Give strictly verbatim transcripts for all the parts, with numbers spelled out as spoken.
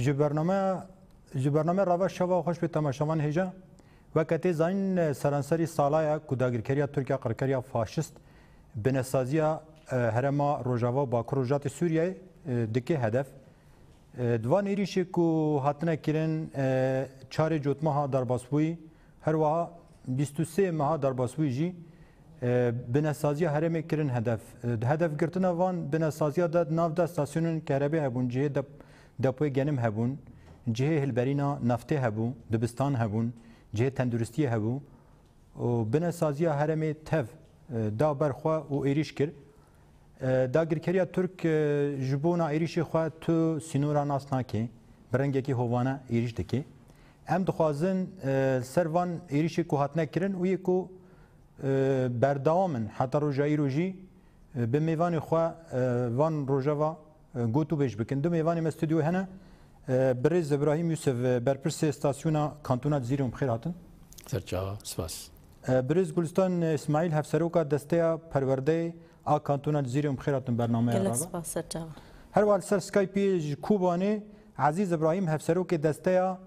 Ji bernameya, ji bernameya Rava şeva xweş bê temaşevan hêja. Weke tê zanîn, seranserî salaya ku dagirkeriya Tirkiya qirkeriya faşist binesaziya, e, herêma Rojava û Bakur Rojatê Sûriyeyê, e, dike hedef. E, di van êrîşê ku hatine kirin, e, çarê cotmeha derbasbûyî, her wiha bîst û sê meha derbasbûyî jî, e, binesaziya herêmê kirin hedef. E, di hedefgirtina van binesaziya de di nav de stasyonên kerebê hebûn, cihê dep-, depoyê genim hebûn, cihê hilberîna neftê hebû, dibistan hebûn, cihê tenduristiyê hebû. Û binesaziya herêmê tev, e, da ber xwe û êrîş kir. E, dagirkeriya Tirk, e, ji bona êrîşê xwe tu sînora nas nake, bi rengekî hovane êrîş dike. Em dixwazin, e, ser van êrîşê ku hatine kirin û yê ku, e, berdewam in heta roja îro jî, e, bi mêvanê xwe, e, van rojeva, e, gotûbêj bikin. Du mêvanê me stûdyoyê hene. E, birêz Îbrahîm Yûsif, e, berpirsê stasyona Kantona Cizîrê, hûn bi xêr hatin. Serçava, spas. E, birêz Gulistan Îsmaîl, hevseroka Desteya Perwerdeyê a Kantona Cizîrê, hûn bi xêr hatin bernameya Gelek Rava. Spas, serçava. Her wiha li ser Skypeê ji Kobanê Ezîz Îbrahîm, hevserokê Desteya,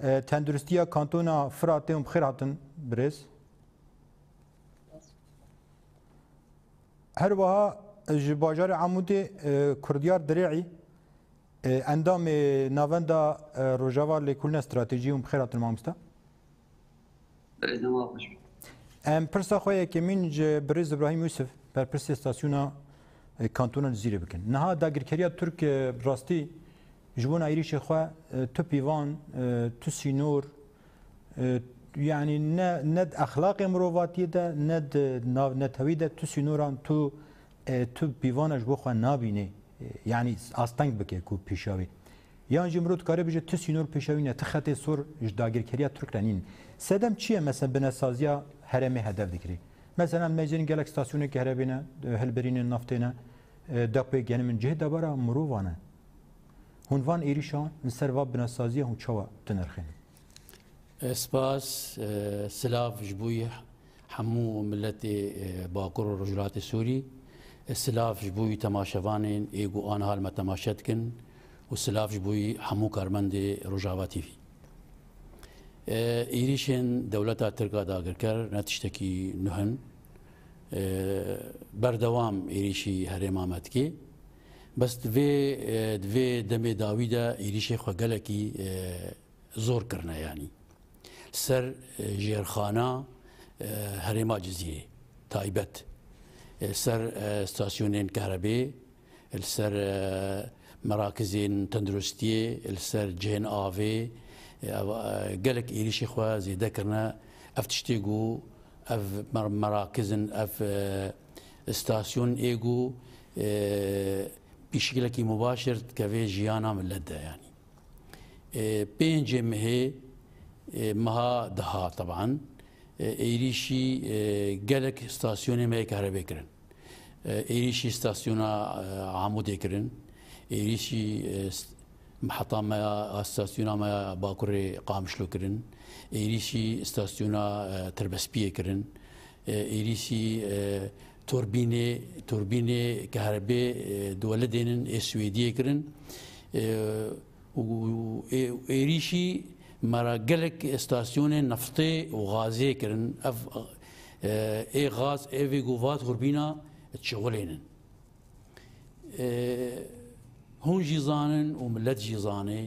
e, Tenduristiya Kantona Firatê, hûn bi xêr hatin birêz. Her wiha ji bajarê Amûdê, e, Kurdiyar Dirê'î, e, endamê Navenda, e, Rojava Lêkolîna Stratejî, hûn bi xêr hatin mamoste. Berê dema xweş be. Em pirsa xwe yekemîn ji birêz Îbrahîm Yûsif, berpirsê stasyona, e, Kantona Cizîrê bikin. Niha dagirkeriya Tirk, e, bi rastî ji bona êrîşê xwe, e, tu pîvan, e, tu sînor, e, yanî ne, ne di exlaqê mirovatiyê de, ne di navnetewî de tu sînoran, tu, e, tu pîvana ji bo xwe nabînî, e, yanî asteng bike ku pêşiya wê. Yan jî mirov dikare bêje tu sînor pêşiya wî ne, tu xetê sor ji dagirkeriya Tirk re nîn. Sedem çi ye, mesela binesaziya herêmê hedef dikirî? Mesela em meyzên gelek stasyonên kerebê ne, hilberînên naftê ne, e, depoyê genim in, cihê debara mirovan e. Hûn van êrîşan li ser va binesaziya hûn çawa dinirxînin? E, spas, e, silav ji bo yî hemû miletê, e, Bakur û Rojhilatê Sûrî. E, silav ji bo yî temaşevanên ê ku aniha li me temaşe dikin û silav ji bo yî hemû karmendê Rojava T V. E, êrîşên dewleta Tirk a dagirker ne tiştekî nû in. E, berdewam êrîşî herêma me dike. Bes di vê, e, di vê demê dawî de êrîşê xwe gelekî, e, zor kirine, yanî. Ser, e, jêrxana, e, herêma Cizîrê taybet, e, ser, e, stasyonên kerebê, li ser, e, merakizên tenduristiyê, li ser cihên avê, e, ev, e, gelek êrîşê xwe zêde kirine. Ev tiştê ku ev mer-, merakizin, ev, e, stasyon ê ku, e, bi şekilekî mubaşir dikeve jiyana milet de, yanî. E, pêncê mehê, e, meha deha teban, e, êrîşî, e, gelek stasyonê me yê kerebê kirin. E, êrîşî stasyona, e, Amûdê kirin, êrîşî, e, st-, meheta me ya, stasyona me ya Bakurê Qamişlo kirin, êrîşî stasyona, e, Tirbespiyê kirin, e, êrîşî, e, turbînê, turbînê kerebê, e, di welidênin ê Swêdiyê kirin. E, û ê-, êrîşî me ra gelek stasyonên neftê û gazê kirin. Ev, e, ê gaz, ê vê ku va turbîna çixulênin. E, hûn jî zanin û milet jî zanê,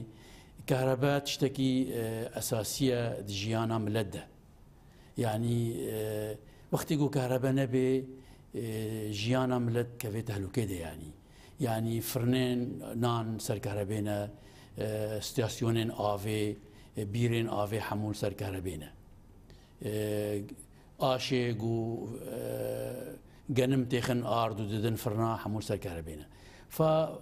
kehrebe tiştekî, e, esasî ye di jiyana milet de. Yanî, e, wextê ku kehrebe nebe, e, jiyana milet keve tehlûkê de, yanî. Yanî firnên nan ser kehrebe ne, e, stasyonên avê, e, bîrên avê hemû li ser kehrebe ne. E, aşê ku, e, genim têxin ard û didin firna hemû li ser kehrebe ne. Fa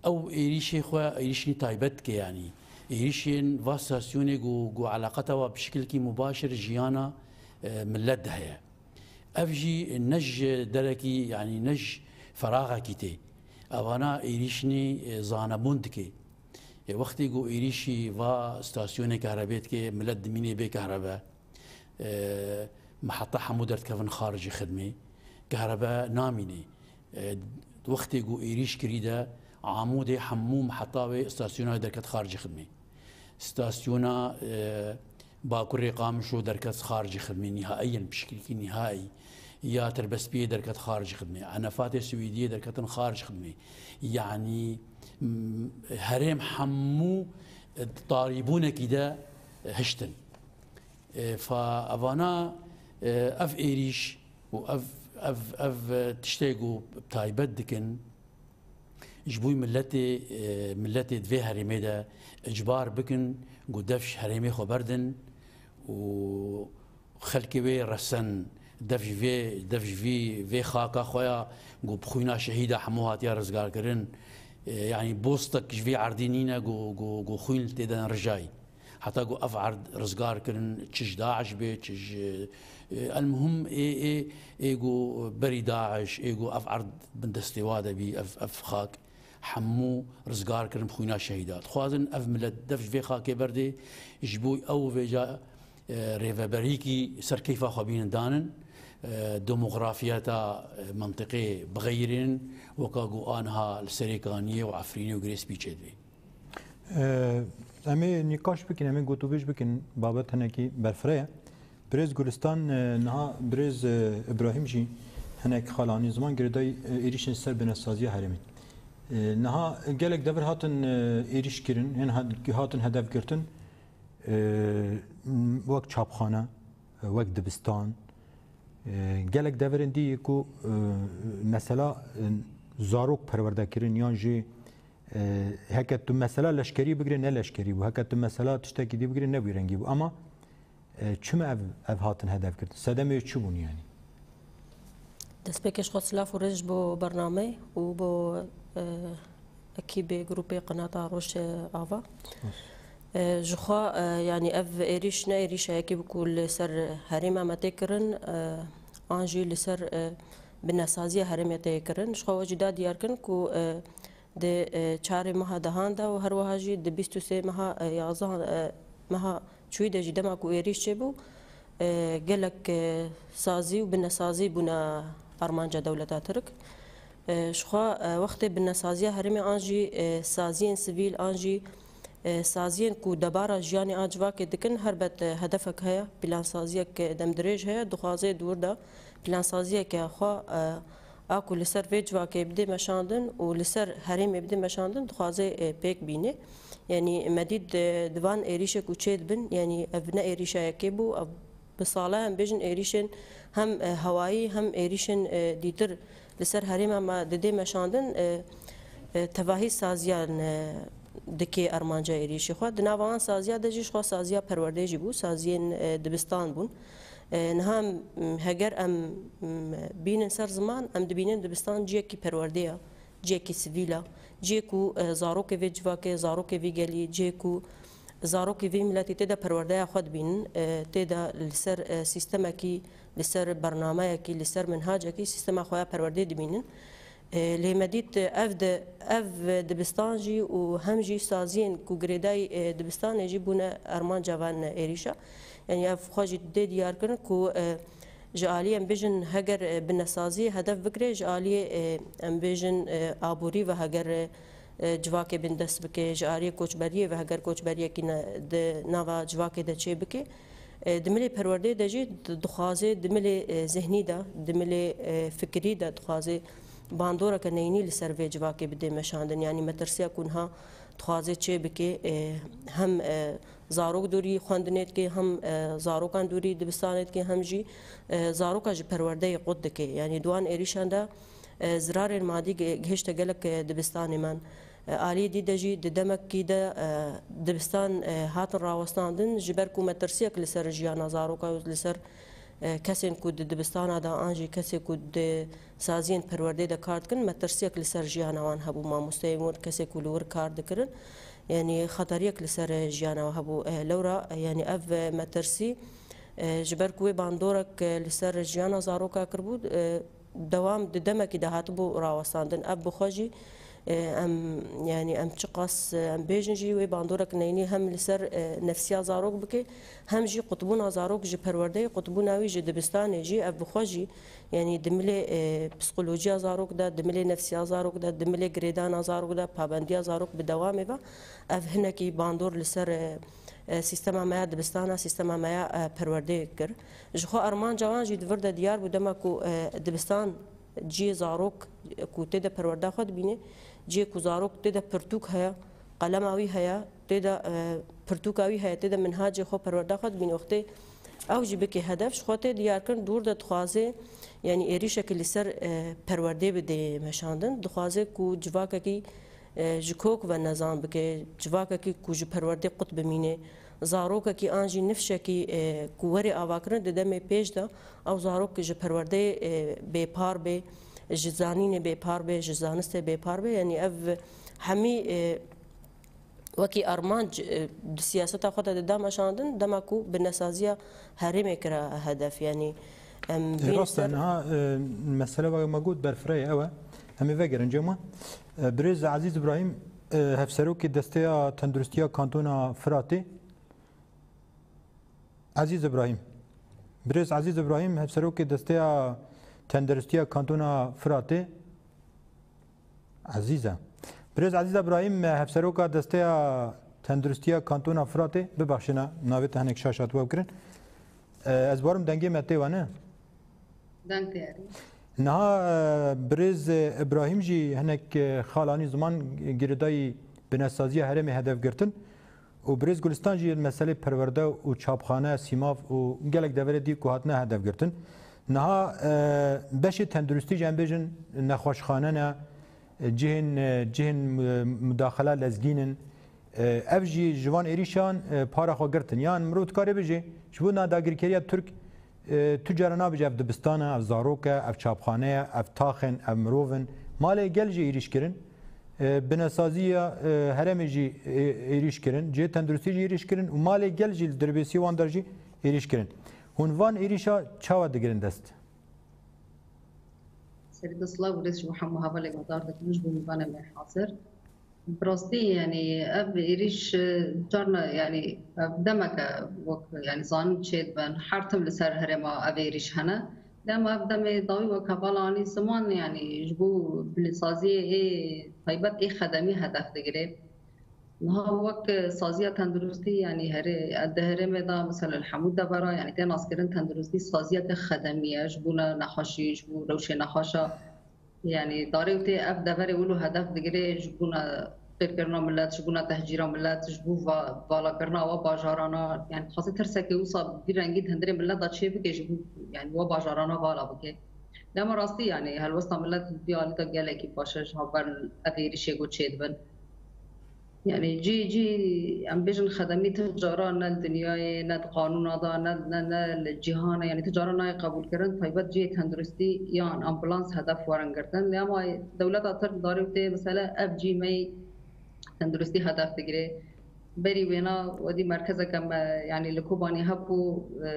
ew êrîşê xwe, êrîşî taybet dike, yanî. Êrîşên va stasyonê ku, ku eleqeta wa bi şekilkî mubaşir jiyana, e, milet de heye. Ev jî ne ji derekî, yanî ne ji feraxekî tê. Evana êrîşinî, e, zanebûn dike. E, wextê ku êrîşî va stasyonê kehrebê dike, milet dimînê bê kehrebe. E, meheta hemû derdikevin xarijê xidmê. Kehrebe namînê. E, wextê ku êrîş kirî de Amûdê hemû miheta wê stasyona wê derket xaricê xidmê. Stasyona, e, Bakurê Qamişlo derket xaricê xidmê nihaiyen, bi şekilkî nihai, ya Tirbespiyê derket xaricê xidmê, Enefatê Swêdiyê derketin xaricê xidmê. Yanî, m, herêm hemû, e, tarîbûnekî de hiştin. E, fa evana, e, ev êrîş û ev, ev, ev, e, tiştê ku taybet dikin, ji bo miletê, e, miletê di vê herêmê de icbar bikin ku dev ji herêmê xwe berdin û xelkê wê resen dev ji vê, dev ji vî, vê xaka xwe ya ku bi xwîna şehîda hemû hatiye rizgarkirin, e, yanî bostek ji vê erdî nîne ku, ku, ku xwîn li tê de rijayî. Heta ku ev erd rizgar kirin, çi ji DAIŞ bê, çi ji, e, elmuhim ê, ê, ê ku berî DAIŞ, ê ku ev erd bin destê wa de bî, ev, ev xak hemû rizgar kirin bi xwîna şehîda. Dixwazin ev milet dev ji vê xakê berdê, ji bo ew vêca, e, rêveberîkî ser keyfa xwe bînin danin, e, demografiyeta, e, mentiqê bixeyirînin, weka ku aniha li Serê Kaniyê û Efrînê û Girê Spî çêdibê. Em ê nîqaş bikin, em ê gotûbêj bikin, babet hinekî berfireh e. Birêz Gulistan, e, niha birêz, e, Îbrahîm jî hinek xal anî ziman girêdayî, e, êrîşên ser binesaziya herêmê. E, niha gelek devir hatin, e, êrîş kirin, yên hat-, hatin hedef girtin, e, wek çapxane, e, wek dibistan. E, gelek devirên dî ku, e, mesela, e, zarok perwerde kirin yan jî E, heke tu mesela leşkerî bigirê, ne leşkerî bû. Heke tu mesela tiştekî dî bigirê, ne wî rengî bû. Ama, e, çima ev, ev hatin hedef kirin? Sedemê çi bûn yanî? Destpêkê ji xwe silav û rêz ji bo bernameyê û bo, e, ekîbê grûpê Qenata Roj, e, Ava. Spas. E, ji xwe, e, yanî ev êrîş ne êrîşa yekê bû ku li ser herêma me tê kirin, e, an jî li ser, e, binesaziya herêmê tê kirin. Ji xwe we jî da diyar kirin ku, e, Di, e, çarê meha dehan de û her wiha jî di bîst û sê meha, e, yazdehan, e, meha çûyî de jî dema ku êrîş çêbû, e, gelek, e, sazî û binesazî bûne armanca dewleta Tirk. E, ji xwe, e, wextê binesaziya herêmê an jî, e, saziyên sivîl an jî, e, saziyên ku debara jiyanê a civakê dikin, helbet, e, hedefek heye, plansaziyek, e, demdirêj heye, dixwaze di wir de plansaziyeke xwe, e, a ku li ser vê civakê bidê meşandin û li ser herêmê bidê meşandin, dixwaze, e, pêk bîne. Yanî me dît, e, di van êrîşê ku çê dibin, yanî ev ne êrîşa yekê bû, ev bi sala em bêjin êrîşên hem, e, hewayî hem êrîşên, e, dîtir li ser herêma me didê meşandin, e, e, tevahî saziyan, e, dikê armanca êrîşê xwe. Di nava wan saziya de jî ji xwe saziya perwerdê jî bû, saziyên, e, dibistan bûn. E, niha, m, heger em, m, bînin ser ziman, em dibînin dibistan ciyekî perwerdê ye, ciyekî sivîl e, ciyê ku, e, zarokê vê civakê, zarokê vî gelî, ciyê ku zarokê vî miletî tê de perwerdeya xwe dibînin, e, tê de li ser, e, sîstemekî, li ser bernameyekî, li ser minhacekî sîstema xwe ya perwerdê dibînin. E, lê me dît, e, ev de, ev dibistan jî û hem jî saziyên ku girêdayî, e, dibistanê jî bûne armanca van êrîşa. Yanî ev xwe jî dê diyar kirin ku, e, ji aliyê em bêjin heger, e, binesazî hedef bikire, ji aliyê, e, em bêjin, e, aborî ve heger, e, e, civakê bindest bike, ji aliyê koçberiyê ve heger koçberiyekî ne, di nava civakê de çê bike. E, di milê perwerdê de jî di-, dixwaze di milê, e, zihnî de, di milê, e, fikirî de dixwaze bandoreke neyînî li ser vê civakê bidê meşandin. Yanî metirsiya ku niha dixwaze çê bike, e, hem, e, zarok dûrî xwendinê dike, hem, e, zarokan dûrî dibistanê dike, hem jî, e, zaroka ji perwerdeyê qut dike. Yanî di wan êrîşan de, e, zirarên madî ge-, gihişte gelek, e, dibistanê me. E, aliyê dî de jî di demekî de, e, dibistan, e, hatin rawestandin, ji ber ku metirsiyek li ser jiyana zaroka û li ser, e, kesên ku di dibistana de an jî kesê ku di saziyên perwerdê de kar dikin, metirsiyek li ser jiyana wan hebû, mamosteyên wir, kesê ku li wir kar dikirin, yanî xeteriyek li ser jiyana wan hebû. E, lewra, e, yanî ev, e, metirsî, e, ji ber ku wê bandorek, e, li ser jiyana zaroka kiribû, e, dewam di demekî de hatibû rawestandin. Ev bi xwe jî E, em, yanî em çiqas, e, em bêjin jî wê bandorek neynî hem li ser, e, nefsiya zarok bike, hem jî qutbûna zarok ji perwerdeyê, qutbûna wî ji dibistanê jî, ev bi xwe jî, yanî di milê, e, psîkolojiya zarok de, di milê nefsiya zarok de, di milê girêdana zarok de, pabendiya zarok bi dewamê ve, ev hinekî bandor li ser, e, e, sîstema me ya dibistana, sîstema me ya, e, perwerdeyê kir. Ji xwe armanca wan jî di vir de diyar bû, dema ku, e, dibistan cihê zarok ku tê de perwerda xwe dibîne, cihê ku zarok tê de pirtûk heye, qelema wî heye, tê de, e, pirtûka wî heye, tê de minhacê xwe perwerda xwe dibîne, wextê ew jî bike hedef, ji xwe tê diyarkirin, dûr de dixwaze, yanî êrîşekî li ser, e, perwerdê bidê meşandin, dixwaze ku civakekî, e, ji kok ve nezan bike, civakekî ku ji perwerdê qut bimîne, zarokekî an jî nifşekî, e, ku were avakirin di demê pêş de, ew zarok ji perwerdeyê, e, bêpar bê, ji zanînê bêpar bê, ji zanistê bêpar bê. Yanî ev hemî, e, wekî armanc, e, di siyaseta xwe de dida meşandin, dema ku binesaziya herêmê kira hedef. Yanî em E, bînin rast e, ser niha, e, mesele weke me got berfireye ew e. Em ê vegerin cem wan. E, Birêz Ezîz Îbrahîm, e, hevserokê Desteya Tenduristiya Kantona Firatê. Ezîz Îbrahîm. Birêz Ezîz Îbrahîm, hevserokê Desteya Tenduristiya Kantona Firatê. Ezîz e. Birêz Ezîz Îbrahîm, hevseroka Desteya Tenduristiya Kantona Firatê, bibexşîne, navê te hinek şaş hatibû kirin. E, ez barim dengê me tê we ne? Deng tê erê. Niha, e, birêz, e, Îbrahîm jî hinek, e, xal anî ziman, girêdayî binesaziya herêmê hedef girtin. Û birêz Gulistan jî meselê perwerde û çapxane, sîmav û gelek deverê dî ku hatine hedef girtin. Niha, e, beşê tenduristî jî em bêjin nexweşxane ne, e, cihên, e, cihên, e, mudaxela lezgîn in. E, ev jî ji van êrîşan, e, para xwe girtin. Yan mirov dikare bêje, ji bo na dagirkeriya Tirk, e, tu cara nabêje ev dibistan e, ev zarok e, ev çapxane ye, ev tax in, ev mirov in. Malê gel jî êrîş kirin. E, binesaziya, e, herêmê jî, e, êrîş kirin, cihê tenduristî jî êrîş kirin û malê gel jî li dirbêsî wan der jî êrîş kirin. Hûn van êrîşa çawa digirin dest? Serî de silav û rêz ji bo hemû hevalê guhdar dikim, ji bo mîvanê me hazir. Bi rastî, yanî ev êrîş, e, carna, yanî ev demek e, wek, yanî zanin çêdibin, her tim li ser herêma ev êrîş hene. Lê em ev demê dawî wek hevala anî ziman, yanî ji bo binesaziyê ê taybet ê xedemî hedef digire. Niha wek saziya tenduristî, yanî herê, di herêmê de, mesela li hemû devera, yanî tê naskirin tenduristî saziyeke xedemî ye, ji bo ne nexweşî, ji bo rewşê nexweşa. Yanî darê û tê ev deverê wilo hedef digire, ji bo ne qîrkirina milet, ji bo ne tehcîra milet, ji bo va-, valakirina wa bajarana, yanî dixwaze tirsekê wisa vî rengî di hundirê milet de çê bike, ji bo, yanî wa bajarana vala bike. Lê me rastî, yanî helwesta milet vî alî de gelekî baş e, ji hevber ev êrîşê ku çêdibin. Yanî cî, cî, em bêjin xedemî ti cara ne li dinyayê, ne di qanûna de, ne, ne, ne li cîhanê, yanî ti cara nayê qebûlkirin, taybet cihê tenduristî yan ambulans hedef werin girtin. Lê ema dewleta Tirk darê û tê mesele ev cî me yî tenduristî hedef digire. Berî wêna wedî merkezeke me, yanî li Kobanî hebû, e,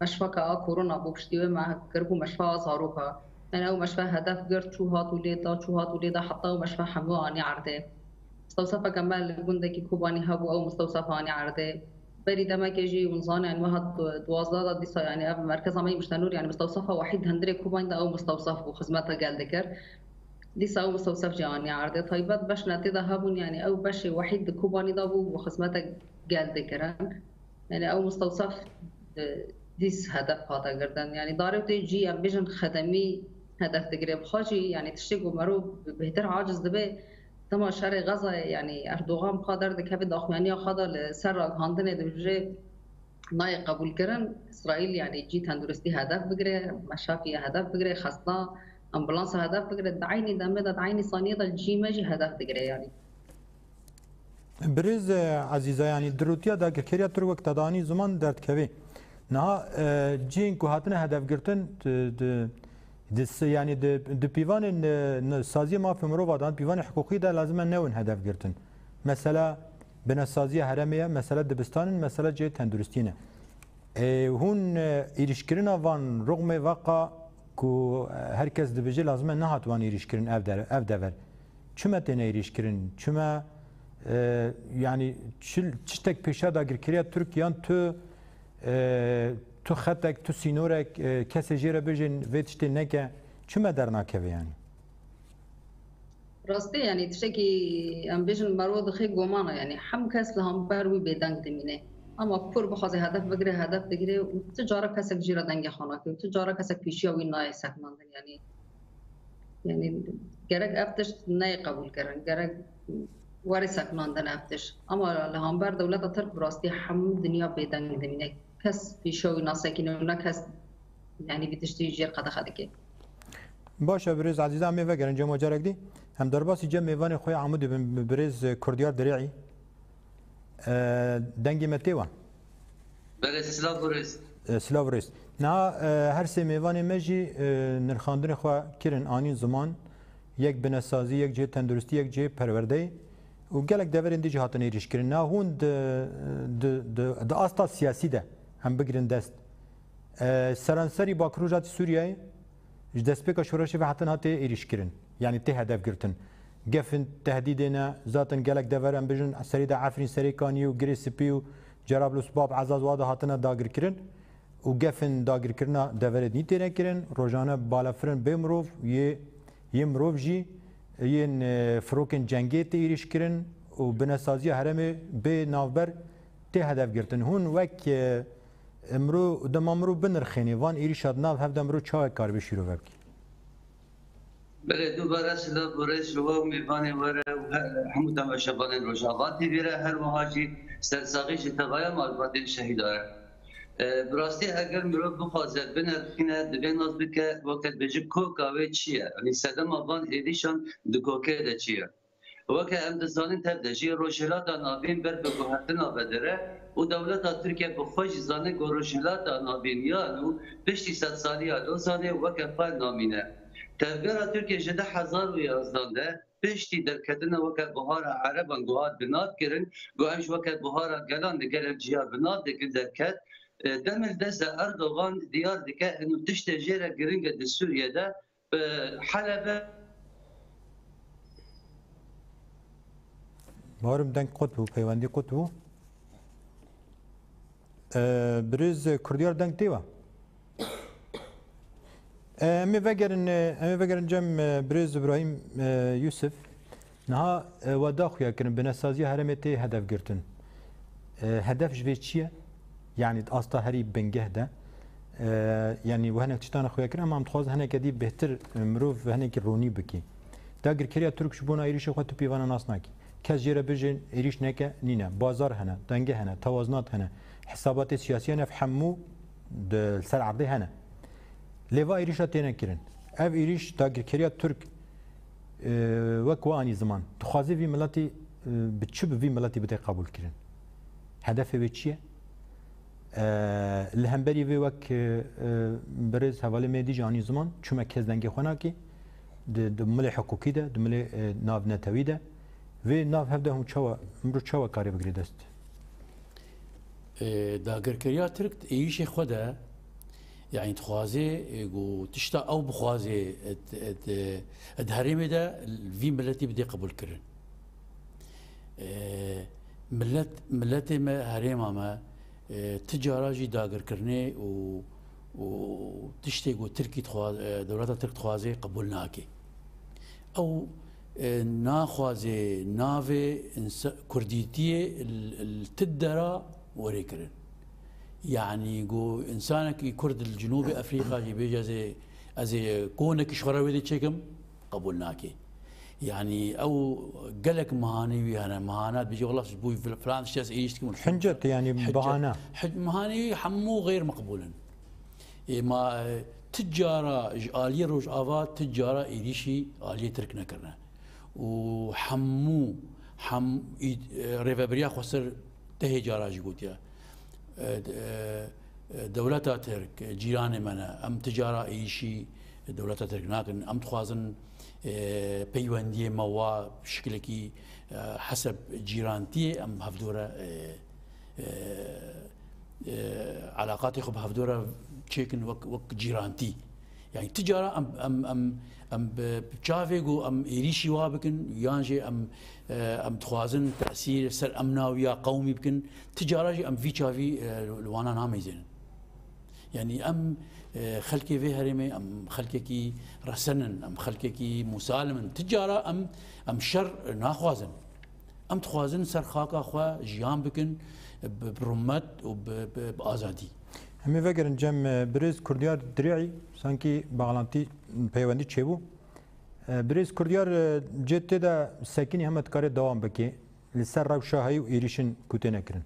meşfeke a korona bû, piştî wê me kiribû meşfa a zaroka. Yanî ew meşfe hedef girt, çû hat û lê da, çû hat û lê da, heta ew meşfe hemû anî erdê. Mistewsefeke me li gundekî Kobanî hebû, ew mistewsef anî erdê. Berî demekê jî hûn zanin, yanî meha du-, duwazdeh de dîsa, yanî ev merkeza me yî Miştenûr, yanî mistewsefa wehîd di hundirê Kobanî de ew mistewsef bû, xizmeta gel dikir. Dîsa ew mistewsef jî anî erdê. Taybet beş ne tê de hebûn, yanî ew beşê wehîd di Kobanî de bû, bû xizmeta gel dikirin. Yanî ew mistewsef, e, dîs hedef hate girtin. Yanî darê û tê cî, em bêjin xedemî hedef digire. Bi xwe jî, yanî tiştê ku merov bêhtir aciz dibe, dema şerê Xezayê, yanî Erdogan bi xwe derdikeve daxuyaniya xwe de li ser ragihandinê dibêje nayê qebûlkirin, Îsraîl, yanî cî tenduristî hedef bigire, meşafî hedef bigire, xesna, ambulansa hedef bigire, di eynî demê de, di eynî saniyê de cî me jî hedef digire, yanî. Birêz, e, Ezîza, yanî dirûtiya dagirkeriya Tirk wek te danî ziman derdikeve. Niha, e, cihên ku hatine hedef girtin, di, di, di se-, yanî di, di pîvanên, e, ne-, saziyê mafê mirova de, pîvanê hiqûqî de lazim e newin hedef girtin. Mesela binesaziya herêmê ye, mesela dibistan in, mesela cihê tenduristî ne. E, hûn, e, êrîşkirina van rûxmê veqa ku, e, her kes dibêje lazim e nehat wan êrîşkirin ev der-, ev dever. Çima têne êrîşkirin? Çima, e, yanî çi, tiştek pêşa dagirkeriya Tirk yan tu, e, tu xetek, tu sînorek, e, kesê jê re bêjin vê tiştê neke, çima dernakeve yanî? Rastî, yanî tiştekî em bêjin merwa dixê gomana, yanî hem kes li hember wî bêdeng dimîne. Ama kur bixwaze hedef bigire, hedef digire û tu cara kesek jî re dengê xwe nake û tu cara kesek pêşiya wî nayê seknandin, yanî Yanî gerek ev tişt neyê qebûlkirin, gerek were seknandin ev tişt. Ama li hember dewleta Tirk bi rastî hemû dinya bêdeng dimîne. Kes pêşiya wî nasekîne û ne kes yanî vî tiştî jêr qedexe dike. Baş e, birêz Ezîza, em ê vegerin cem carek dî. Em derbasî cem mêvanê xwe ya Amûdê bin, bi birêz Kurdiyar Dirê'î. E, dengê me tê wan? Belê, silav û rêz. E, silav û rêz. Niha, e, her sê mêvanê me jî, e, nirxandinê xwe kirin, anîn ziman, yek binesazî, yek cihê tenduristî, yek cihê perwerdeyê û gelek deverên din jî hatin êrîşkirin. Niha hûn di, di, di, di asta siyasî de em bigirin dest. E, seranserî Bakur Rojatî Sûriyeyê ji destpêka şoreşê ve hetin hatê êrîşkirin. Yanî tê hedef girtin. Gefin, tehdîdê ne, zaten gelek dever em bijin, serê de Efrîn, Serêkaniyê û Girê Spî û Cerablus, Bab Ezaz, wa de hatine dagirkirin û gefin dagirkirina deverê dî têne kirin. Rojane balafirin bê mirov, yê, yê mirov jî yên, e, firokên cengê tê êrîşkirin û binesaziya herêmê bê navber tê hedef girtin. Hûn wek, e, Emro dema mirov binirxênê, van êrîşa di nav hev de mirov çawa karibê şîrove bike? Belê, dubare silav û rêz ji we û mêvanê we re û he-, hemû temaşevanên Rojava T V re, her wiha jî sersaxî ji tevaya malbatên şehîda re. E, bi rastî eger mirov bixwaze binirxîne, divê nas bike, weke dibêjin koka wê çi ye? Yanî sedema van êrîşan di kokê de çi ye? Weke em dizanin, tev de jî Rojhilata Navîn ber bi guhertina vedire û dewleta Tirkiye bi xwe jî zane ku Rojhilata Navîn ya nû piştî sedsaliya Lozanê weke xwe namîne. Tevgera Tirkiye ji du hezar û yazdan de piştî derketina weke Buhara Ereban ku hat binavkirin, ku em ji weke Buhara Gelan li gelek ciya binav dikin derket, e, demil dest de Erdogan diyar dike, inu tiştê jê re giring e di Sûriye de, Bi Helebe. Bawerim deng qut bû, peywendî qut bû. Ee, birêz Kurdiyar deng tê we? Ee, em ê vegerin, e, em ê vegerin cem, e, birêz Îbrahîm, e, Yûsif. Niha, e, we da xuya kirin, binesaziya herêmê tê hedef girtin. E, hedef ji vê çi ye? Yanî di asta herî bingeh de, e, yanî we hinek tiştan xuya kirin, ama em dixwazin hineke dî bêhtir, e, mirov hinekî ronî bikî. Dagirkeriya Tirk ji bona êrîşê xwe tu pîvana nas nakî. Kes jê re bijin êrîş neke nîne. Bazar hene, denge hene, tewazinat hene, hesabatê siyasî hene, ev hemû di, li ser erdê hene. Lê va êrîşa têne kirin. Ev êrîş dagirkeriya Tirk, e, wek we anî ziman. Dixwaze vî miletî, e, bi çi bi vî miletî bide qebûlkirin? Hedefê wê çi ye? E, li hemberî vê wek, e, e, birêz hevalê me dî jî anî ziman, çima kes dengê xwe nake, di, di milê hiqûkî de, di milê, e, navnetewî de, vê nav hev de hûn çawa, mirov çawa karê bigire dest? E, dagirkeriya Tirk di êrîşê xwe de, yanî dixwaze, e, ku tişta ew bixwaze, e, d-, e, d-, e, di herêmê de vî miletî bidê qebûlkirin. E, milet, miletê me, herêma me, e, ti cara jî dagirkirinê û û tiştê ku Tirkî dixwa-, e, dewleta Tirk dixwaze qebûl nake. Ew, e, naxwaze navê insa-, kurdîtiyê li, li ti dera were kirin. Yanî ku însanekî kurd li Cinûbê Efrîqa jî bêje ez ê, ez ê konekî ji xwe re wê dê çêkim, qebûl nake. Yanî ew gelek mihanê wî hene, mihana dibêje, wela ji bo fil-, filan tiştê ez êrîş dikim û Hincet, yanî hincet, bahane. Hic-, mihanê wî hemû xeyr meqbûl in. Ê ma, e, ti cara ji aliyê Rojava, ti cara êrîşî aliyê Tirk nekirine. Û hemû, hem-, î-, e, rêvebiriya xweser dehê cara jî gotiye. E, d-, e, e, dewleta Tirk, e, cîranê me ne. Em ti cara êrîşî dewleta Tirk nakin. Em dixwazin, e, peywendiyê me wa şikilekî, e, heseb cîrantiyê em hevdû re, e, e, e, elaqatê xwe bi hevdû re çêkin wek, wek cîrantî. Yani ti cara em, em, em, em bi, bi çavê ku em êrîşî wa bikin, yan jî em, e, em dixwazin tesîr ser emna wî ya qewmî bikin, ti cara jî em vî çavî, e, li wana nameyzênin. Yani em, e, xelkê vê herêmê, em xelkekî resen in, em xelkekî musalim in. Ti cara em, em şer naxwazin. Em dixwazin ser xaka xwe jiyan bikin bi, bi rûmet û bi, bi, bi azadî. Em ê vegerin cem, e, birêz Kurdiyar Dirî'î, sankî bağlantî, peywendî çêbû. E, birêz Kurdiyar, e, cê tê de sekinî heme dikarê dewam bike li ser rewşa heyî û êrîşin ku têne kirin.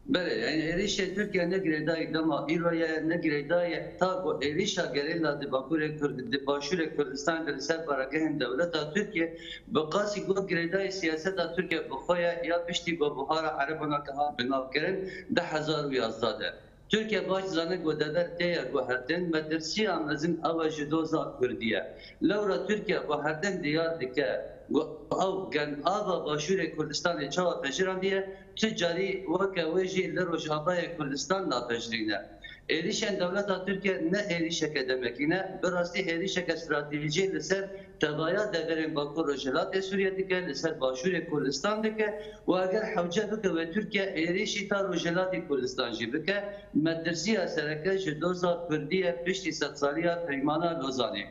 Belê, yani êrîşê Tirkiye ne girêdayî dema îro ye, ne girêdayî ta ku êrîşa gerîla di Bakurê Kur-, di Başûrê Kurdistanê de li ser baregehên dewleta Tirkiye bi qasî ku girêdayî siyaseta Tirkiye bi xwe ye ya piştî ku buhara Erebana ke hat binavkirin di hezar û yazdeh de. Tirkiye baş dizane ku dever tê ye guhertin, metirsiya mezin ew e ji doza Kurdî ye. Lewra Tirkiye guhertin diyar dike ku ew genava Başûrê Kurdistanê çawa pejirandî ye, tu carî weke wê jî li Rojavayê Kurdistan napejirîne. Êrîşên dewleta Tirkiye ne êrîşeke demekî ne, bi rastî êrîşeke stratejî li ser tevaya deverên Bakur Rojhilatê Sûriye dike, li ser Başûrê Kurdistan dike û eger hewce bike wê Tirkiye êrîşî ta Rojhilatê Kurdistan jî bike, metirsiya sereke ji doza Kurdî ye piştî sedsaliya Peymana Lozanê.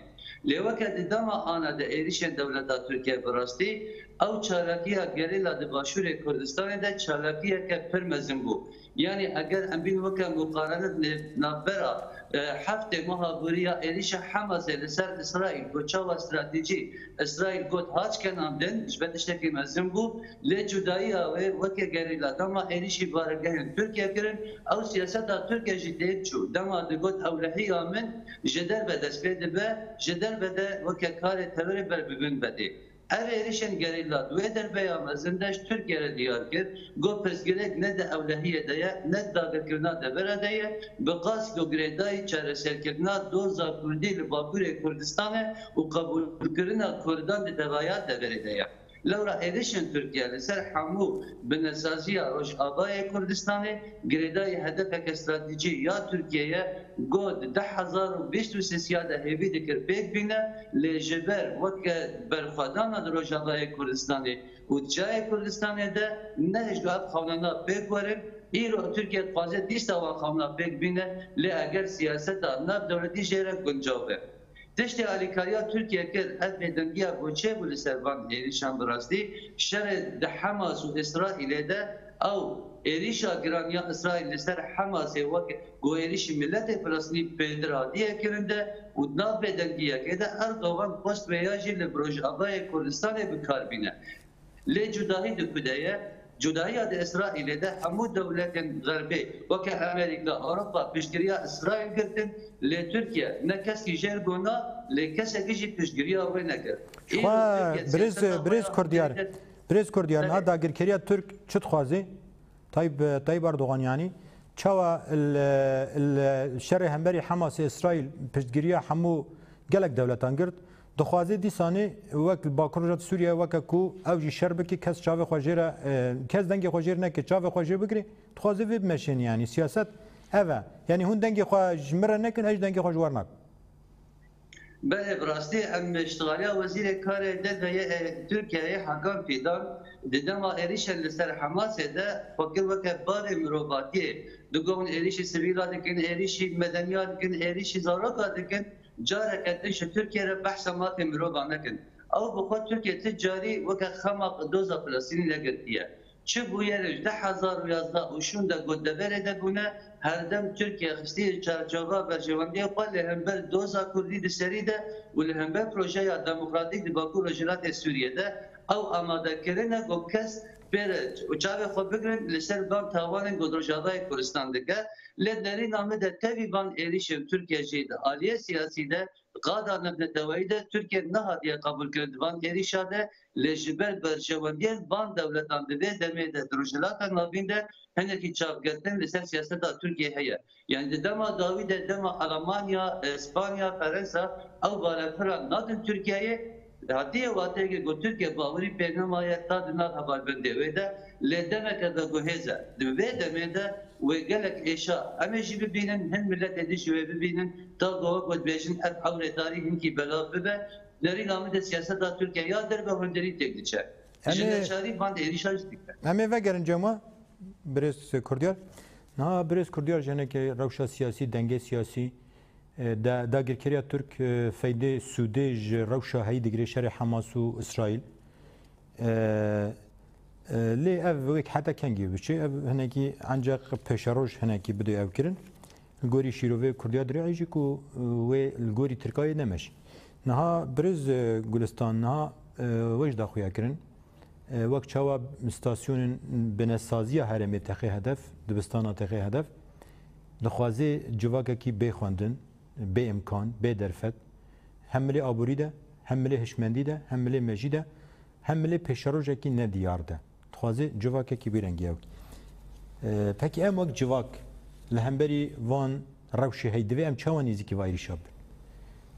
Lê weke di dema ana de êrîşên dewleta Tirkiye bi rastî ew çalakiya gerîla di Başûrê Kurdistanê de çalakiyeke pir mezin bû. Yanî eger em bîn weke muqarene di navbera, e, heftê meha borî ya êrîşa Hamasê li ser Îsraîl ku çawa stratejî Îsraîl got haç kenandin, ji ber tiştekî mezin bû, lê cudayiya wê weke gerîla dema êrîşî baregehên Tirkiye kirin, ew siyaseta Tirkiye jî têk çû. Dema digot ewlehiya min ji derve dest pê dibe, ji derve de weke karê teverê ber bi bin vedê. Ev êrişên gerîla di wê derbeya mezin de ji Tirkiye re diyar kir, got pirsgirêk ne di ewlehiyê de ye, ne di dagirkirina devera de ye, bi qasî ku girêdayî çareserkirina doza Kurdî li Bakurê Kurdistanê û qebûlkirina Kurdan di tevaya deverê de ye. Lewra êrişên Tirkiye li ser hemû binesaziya Rojavayê Kurdistanê girêdayî hedefeke stratejî ya Tirkiye ye, ku di du hezar û bîst û sê de hêvî dikir pêk bîne, lê ji ber weke berxwedana di Rojavayê Kurdistanê û di çiyayê Kurdistanê de nehişt ev xewnana pêk werin. Îro Tirkiye dixwaze dîsa wan xewna pêk bîne, lê eger siyaseta navdewletî jê re guncav be. Tiştê alîkariya Tirkiye kir, ev bêdengiya ku çêbû li ser van êrîşan bi rastî, şerê di Hamas û Îsraîlê de ew êrîşa giran ya Îsraîl li ser Hamasê wek ku êrîşî miletê Filistînî pêdir hatiye kirin de û di nav bêdengiyekê de Erdogan xwest vêya jî li Rojavayê Kurdistanê bi kar bîne. Lê cudahî di ku de ye? Cudahiya di Îsraîlê de hemû dewletên Xerbê weke Amerîka, Ewropa piştgiriya Îsraîl girtin, lê Tirkiye ne keskî jê re got na, lê kesekî jî piştgiriya wê nekir. Îro Xwe Tirkiye birêz, siyaseta xwe birêz ya Kurdiyar, dêrî de birêz Kurdiyar, niha Belê. dagirkeriya Tirk çi dixwaze? Tayyip, Tayyip Erdogan yanî. Çawa li, li şerê hemberî Hamasê Îsraîl piştgiriya hemû gelek dewletan girt. Dixwaze dîsanê wek li Bakur Rojhilat Sûriye weke ku ew jî şer bike, kes çavê xwe jê re, e, kes dengê xwe jê re neke, çavê xwe jê bigire, dixwaze vê bimeşêne, yanî siyaset ev e. Yanî hûn dengê xwe ji min re nekin, ez jî dengê xwe ji we re nakim. Belê, bi rastî em îştixaliya Wezîrê Karê Derve yê, e, Tirkiyeyê Hakan Fîdan di dema êrîşên li ser Hamasê de xwe kir weke bavê mirovatiyê. Digot hûn êrîşî sivîla dikin, êrîşî medeniya dikin, êrîşî zaroka dikin. Careke din ji Tirkiye re behsa mafê mirovan nekin. Ew bi xwe Tirkiye ti carî weke xema doza Filistînî negirtiye. Çi bûyerên ji du hezar û yazdeh û şûnde ku deverê de bûne, herdem Tirkiye xistiye çarçova berjewendiyê xwe li hember doza Kurdî di serî de û li hember projeya demokratîk di Bakur Rojhilatê Sûriyê de. Ew amade kirine ku kes pê re û çavê xwe bigirin li ser van tawanên ku Rojavayê Kurdistan dike. Lê derîna min de tevî van êrîşên Tirkiye jî di aliyê siyasî de, qada navneteweyî de Tirkiye nehatiye qebûlkirin di van êrîşa de, lê ji ber berjewendiyên van dewletan di vê demê de di Rojhilata Navîn de hinekî çavgirtin li ser siyaseta Tirkiye heye. Yanî di dema dawî de, dema Almanya, Îspanya, Ferensa ew balefira nadin Tirkiyeyê, hatiye wateyeke ku Tirkiye bawerî pê nemaye ta di nav hevalbendê wê de, lê demeke veguhêz e. Di vê demê de Wê gelek êşa em ê jî bibînin, hin miletê din jî wê bibînin, ta ku wek dibêjin ev ewrê tarî hinkî belav bibe, derîna min de siyaseta Tirkiye ya derve hundirî têk diçe. Em Ji ê neçarî van êrîşa jî dike. Em ê vegerin cema, birêz Kurdiyar. Niha birêz Kurdiyar ji hinekê rewşa siyasî, dengê siyasî, e, da-, dagirkeriya Tirk, e, feydê, sûdê ji rewşa heyî digire şerê Hamas û Îsraîl. E, e, lê ev wek heta kengî biçe, ev hinekî ancak pêşeroj hinekî bidê ev kirin. Li gorî şîrovê Kurdiya dirêjî ku, e, wê li gorî Tirkayê nemeşî. Niha birêz, e, Gulistan, niha, e, we jî daxuya kirin. E, wek çawa stasyonên binesaziya herêmê texê hedef, dibistana texê hedef, dixwaze civakekî bê xwendin, bê imkan, bê derfet, hem milê aborî de, hem milê hişmendî de, hem milê mejî de, hem milê pêşerojekî nediyar de. Dixwaze civakekî vî rengî ew. E, pekî em wek civak li hemberî van rewşê heyî divê em çawa nêzîkî van êrîşa bin?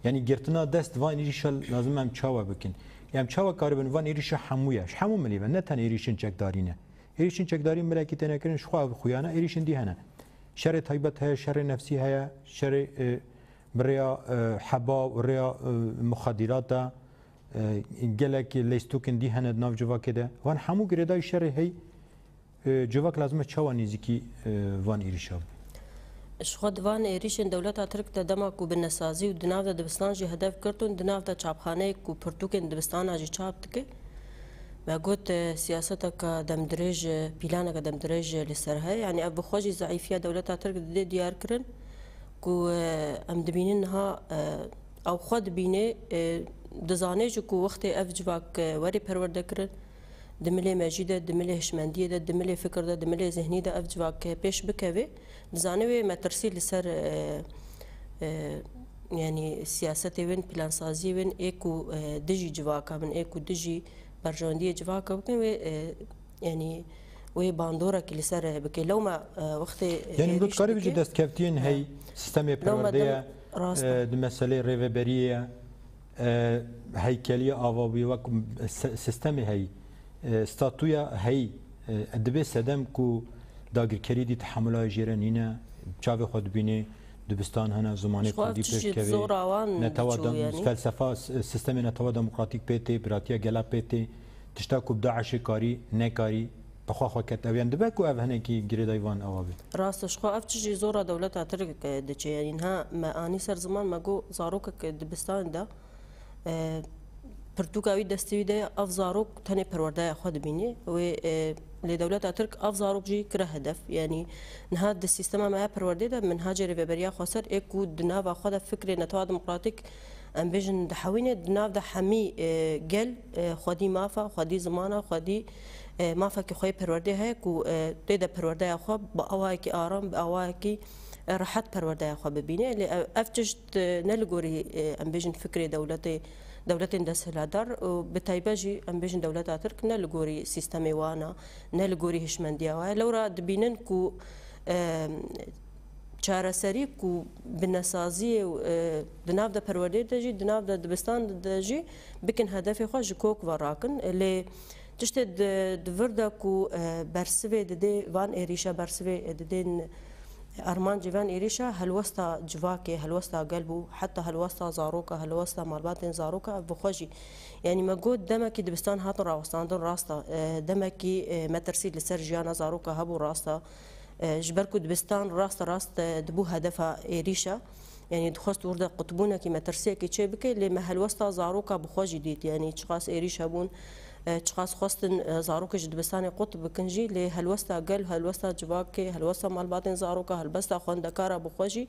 Yanî girtina dest van êrîşa lazim em çawa bikin? Em çawa karibin van êrîşa hemû ye? Ji hemû milî ve, ne tenê êrîşên çekdarî ne. Êrîşên çekdarî milekî têne kirin, ji xwe ev xuyana, êrîşên dî hene. Şerê taybet heye, şerê nefsî heye, şerê, e, bi rêya, e, heba û rêya, e, muxadîrata, e, gelek leystokin dî hene di nav civakê de. Van hemû girêdayî şerê hey, e, civak lazim e çawa nêzîkî, e, van êrîşa be? Ji xwe di van êrîşên dewleta Tirk de dema ku binesazî û di nav de dibistan jî hedef girtin, di nav de çapxaneyek ku pirtûkên dibistana jî çap dike. Me got, e, siyaseteke demdirêj, e, planeke demdirêj, e, li ser heye. Yanî ev bi xwe jî zeîfiya dewleta Tirk didê diyar kirin ku, e, em dibînin niha, e, ew xwe dibîne, e, dizane jî ku wextê ev civak, e, were perwerde kirin, di milê mejî de, di milê hişmendiyê de, di milê fikir de, di milê zihnî de ev civak, e, pêş bikeve, dizane wê metirsî li ser, e, e, yanî siyasetê wên, plansaziyê wên ê ku, e, dijî civaka bin, ê ku dijî berjewendiyê civaka bikin, wê, e, yanî wê bandorekî li ser bike. Lewma, e, wextê, e, Yanî êrîş dikarî bijî dike. Destkeftiyên, e, hey, sistemê lewma perwerdeye, dem-, rast e, e, di meseleyê rêveberiyê ye, e, heykeliya avabî wek se-, sistemê hey, e, statuya hey, e, dibê sedem ku dagirkerî dî tehamula jê re nîne, çavê xwe dibînê, dibistan hene, zimanê Ji xwe kurdî ev tişt pêş jî dikevê, zora wan netewa diçû, dem-, yanî. Felsefa, s-, sistemê netewa demokratîk pê tê, biratiya gela pê tê, tişta ku bi DAIŞê karî, nekarî, bi xwe xwe ket ew. Yanî dibe ku ev hinekî girêdayî van ewa be. Rast e, ji xwe ev tişt jî zora dewleta Tirk, e, diçe. Yanî niha me anî ser ziman, me got zarokek dibistanê de, e, pirtûka wî destê wî de ye, ev zarok tenê perwerdeya xwe dibîne. Wê, e, lê dewleta Tirk ev zarok jî kire hedef. Yanî niha di sîstema me ya perwerdê de minhacê rêveberiya xweser ê ku di nava xwe de fikrê netewa demokratîk, em bêjin, dihewîne, di nav de hemî, e, gel, e, xwedî mafa, xwedî zimana, xwedî, e, mafekî xwe yê perwerdê heye ku, e, tê de perwerdeya xwe bi awayekî aram, bi awayekî, e, rehet perwerdeya xwe bibîne. Lê ev, ev tişt, e, ne li gorî, e, em bêjin fikrê dewletê, dewletên desthilatdar û bi taybet jî em bêjin dewleta Tirk ne li gorî sîstemê wan e, ne li gorî hişmendiya wan e. Lewra dibînin ku, e, çareserî ku binesaziyê, e, di nav de perwerdê de jî, di nav de dibistan de jî bikin hedefê xwe ji kok ve rakin. Lê tiştê di, di vir de ku, e, bersivê didê van êrîşa, bersivê didên armancê van êrîşa helwesta civakê, helwesta gel bû, heta helwesta zaroka, helwesta malbatên zaroka, ev bi xwe jî. Yanî me got demekî dibistan hatin rawestandin, rast e, e, demekî, e, metirsî li ser jiyana zaroka hebû, rast e. E, ji ber ku dibistan raste rast, e, dibû hedefa êrîşa, yanî dixwest wir de qutbûnekî, metirsiyekî çê bike, lê me helwesta zaroka bi xwe jî dît, yanî çiqas êrîş hebûn, e, çiqas xwestin, e, zarokê ji dibistanê qut bikin jî, lê helwesta gel, helwesta civakê, helwesta malbatên zaroka, helwesta xwendekara bi xwe jî,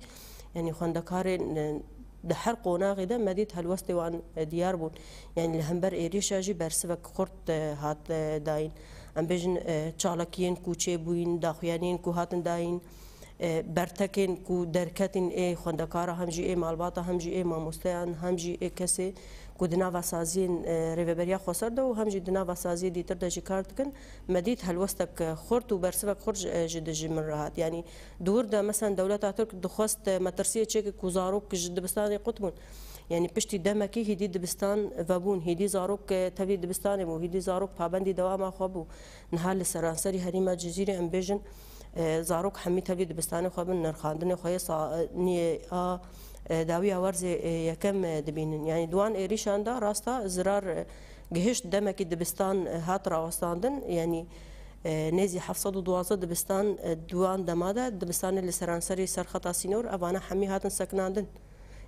yanî xwendekarên, e, di her qonaxê de me dît helwestê wan, e, diyar bûn. Yanî li hember êrîşa jî bersivek xurt, e, hat, e, dayîn. Em bêjin, e, çalakiyên ku çêbûyîn, daxuyaniyên ku hatin dayîn, e, bertekên ku derketîn ê xwendekara, hem jî ê malbata, hem jî ê mamosteyan, hem jî ê kesê ku di nava saziyên, e, Rêveberiya Xweser de û hem jî di nava saziyê dîtir de jî kar dikin. Me dît helwestek, e, xurt û bersivek xurt ji, e, ji dijî min re hat. Yanî di wir de, mesela, dewleta Tirk dixwest, e, metirsiyê çêke ku zarok ji dibistanê qut bûn. Yanî piştî demekî hîdî dibistan vebûn, hîdî zarok, e, tevî dibistanê bû, hîdî zarok pabendî dewama xwe bû. Niha li seranserî herêma Cizîrê, em bêjin, E, zarok hemî tevlî dibistanê xwe bin, nirxandinê xwe yê sa-, niyê a, e, dawiya werzê, e, yekem, e, dibînin. Yanî di wan êrîşan de rasta zirar, e, gihişt demekî dibistan, e, hat rawestandin. Yanî, e, nêzî heft sed û duwazdeh dibistan, e, di wan dema de dibistanê li seranserî ser xeta sînor, evana hemî hatin sekinandin.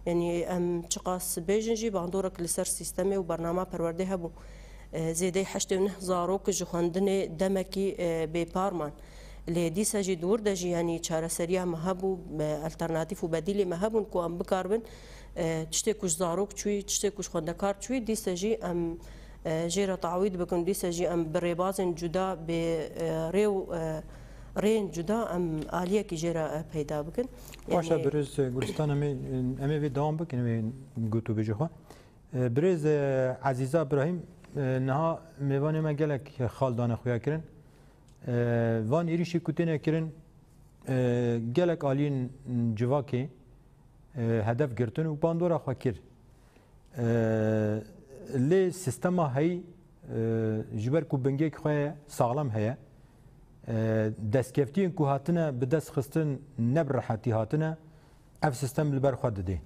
Yanî em çiqas bêjin jî bandorek li ser sîstemê û bernama perwerdê hebû. E, zêdeyî heştê û neh zarok ji xwendinê demekî, e, bêpar man. Lê dîsa jî di wir de jî, yanî çareseriya me hebû, e, alternatîf û bedîlê me hebûn ku em bikaribin, e, tiştê ku ji zarok çûyî, tiştê ku ji xwendekar çûyî, dîsa jî em, e, jê re tawîd bikin, dîsa jî em bi rêbazên cuda, bi, e, rê û, e, rêyên cuda em aliyekî jê re, e, peyda bikin. Baş e, Yanî birêz, e, Gulistan, em ê, em ê vê dewam bikin, em ê gotûbêjê xwe. E, birêz, e, Ezîza Birahîm, e, niha mêvanê me gelek xal dane xuya kirin. E, van êrîşî ku têne kirin, e, gelek aliyên civakê, e, hedef girtin û bandora xwe kir. E, lê sîstema heyî, e, ji ber ku bingek xwe ye, saxlem heye, e, destkeftiyên ku hatine bi dest xistin ne bi rehetî hatine, ev sîstem li ber xwe didê.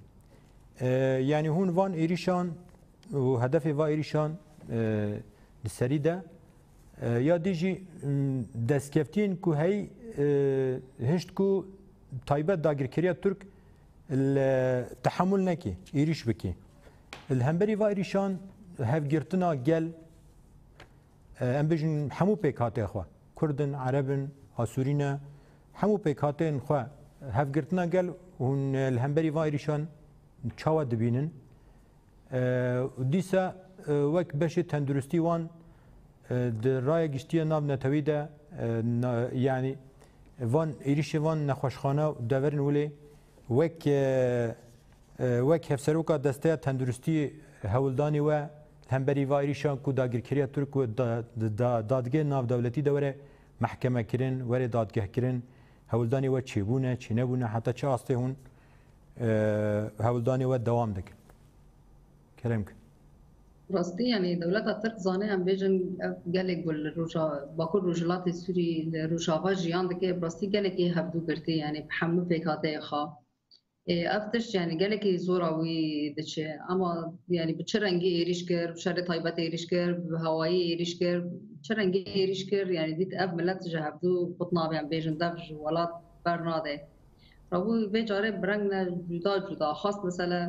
E, yanî hûn van êrîşan û hedefê va êrîşan, e, li serî de, e, ya dî jî, m, destkeftiyên ku heyî, e, hişt ku taybet dagirkeriya Tirk li tehemûl nekê, êrîş bikê. Li hemberî va êrîşan hevgirtina gel, e, em bêjin hemû pêkhatê xwe, Kurd in, Ereb in, Asûrî ne, hemû pêkhateyên xwe hevgirtina gel hûn, e, li hemberî va êrîşan çawa dibînin? E, û dîsa, e, wek beşê tenduristî wan, e, di raya giştî ya navnetewî de, e, na-, yanî van êrîşê van nexweşxane û deverên wilê wek, e, e, wek hevseroka Desteya Tenduristî hewldanî we li hemberî va êrîşan ku dagirkeriya Tirk û da-, da-, da-, dadgehên navdewletî de were mehkemekirin, were dadgehkirin, hewldanê we çêbûne, çênebûne, heta çi astê hûn, e, hewldanê we dewam dikin? Kerem kin. Rastî, yanî dewleta Tirk zane, em bêjin, ev gelê ku li roja, Bakur Rojhilatê Sûrî li Rojava jiyan dike, bi rastî gelekî hevdû girtî, yanî bi hemû pêkhateyê xwe. Ê, ev tişt, yanî gelekî zora wî diçe. Ama, yanî bi çi rengî êrîş kir, bi şerê taybet êrîş kir, bi hewayî êrîş kir, çi rengî êrîş kir, yanî dît ev milet ji hevdû qut nabe, em bêjin dev ji welat bernade. Rabû vê carê bi reng ne cuda cuda. Xwest mesele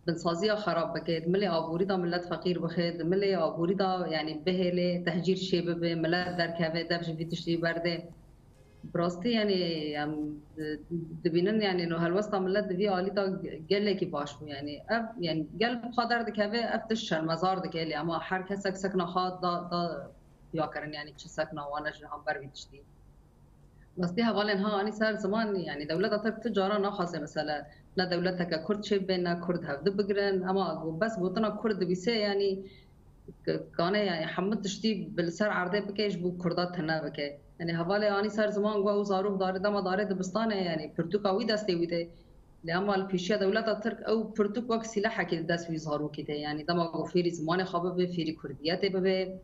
binsaziya xerab bike, di milê aborî de milet feqîr bixe, di milê aborî de, yanî bihêlê, tehcîr çêbibe, milet derkeve, dev ji vî tiştî berde. Bi rastî, yanî em, e, dibînin, yanî no helwesta milet di vî alî de gelekî baş bû. Yanî ev, yanî gel bi xwe derdikeve, ev tişt şermezar dike, lê ema her kesek sekna xwe da, da xuya kirin, yanî çi sekna wane ji hember vî tiştî. Rastî hevalên ha anî ser ziman, yanî dewleta Tirk tu cara naxwaze mesele ne dewleteke Kurd çêbibe, ne Kurd hevdu bigirin. Ema bes gotina Kurd dibîse, yanî k-, kane, yanî hemû tiştî bi li ser erdê bike, ji bo Kurda tune bike. Yanî hevalê anî ser ziman, got ew zarok darê, dema darê dibistane, yanî pirtûka wî destê wî de. Lê ema li pêşiya dewleta Tirk ew pirtûk wek sîlehekî di dest wî zarokî de. Yanî dema ku fêrî zimanê xwe bibe, fêrî kurdiyetê bibe,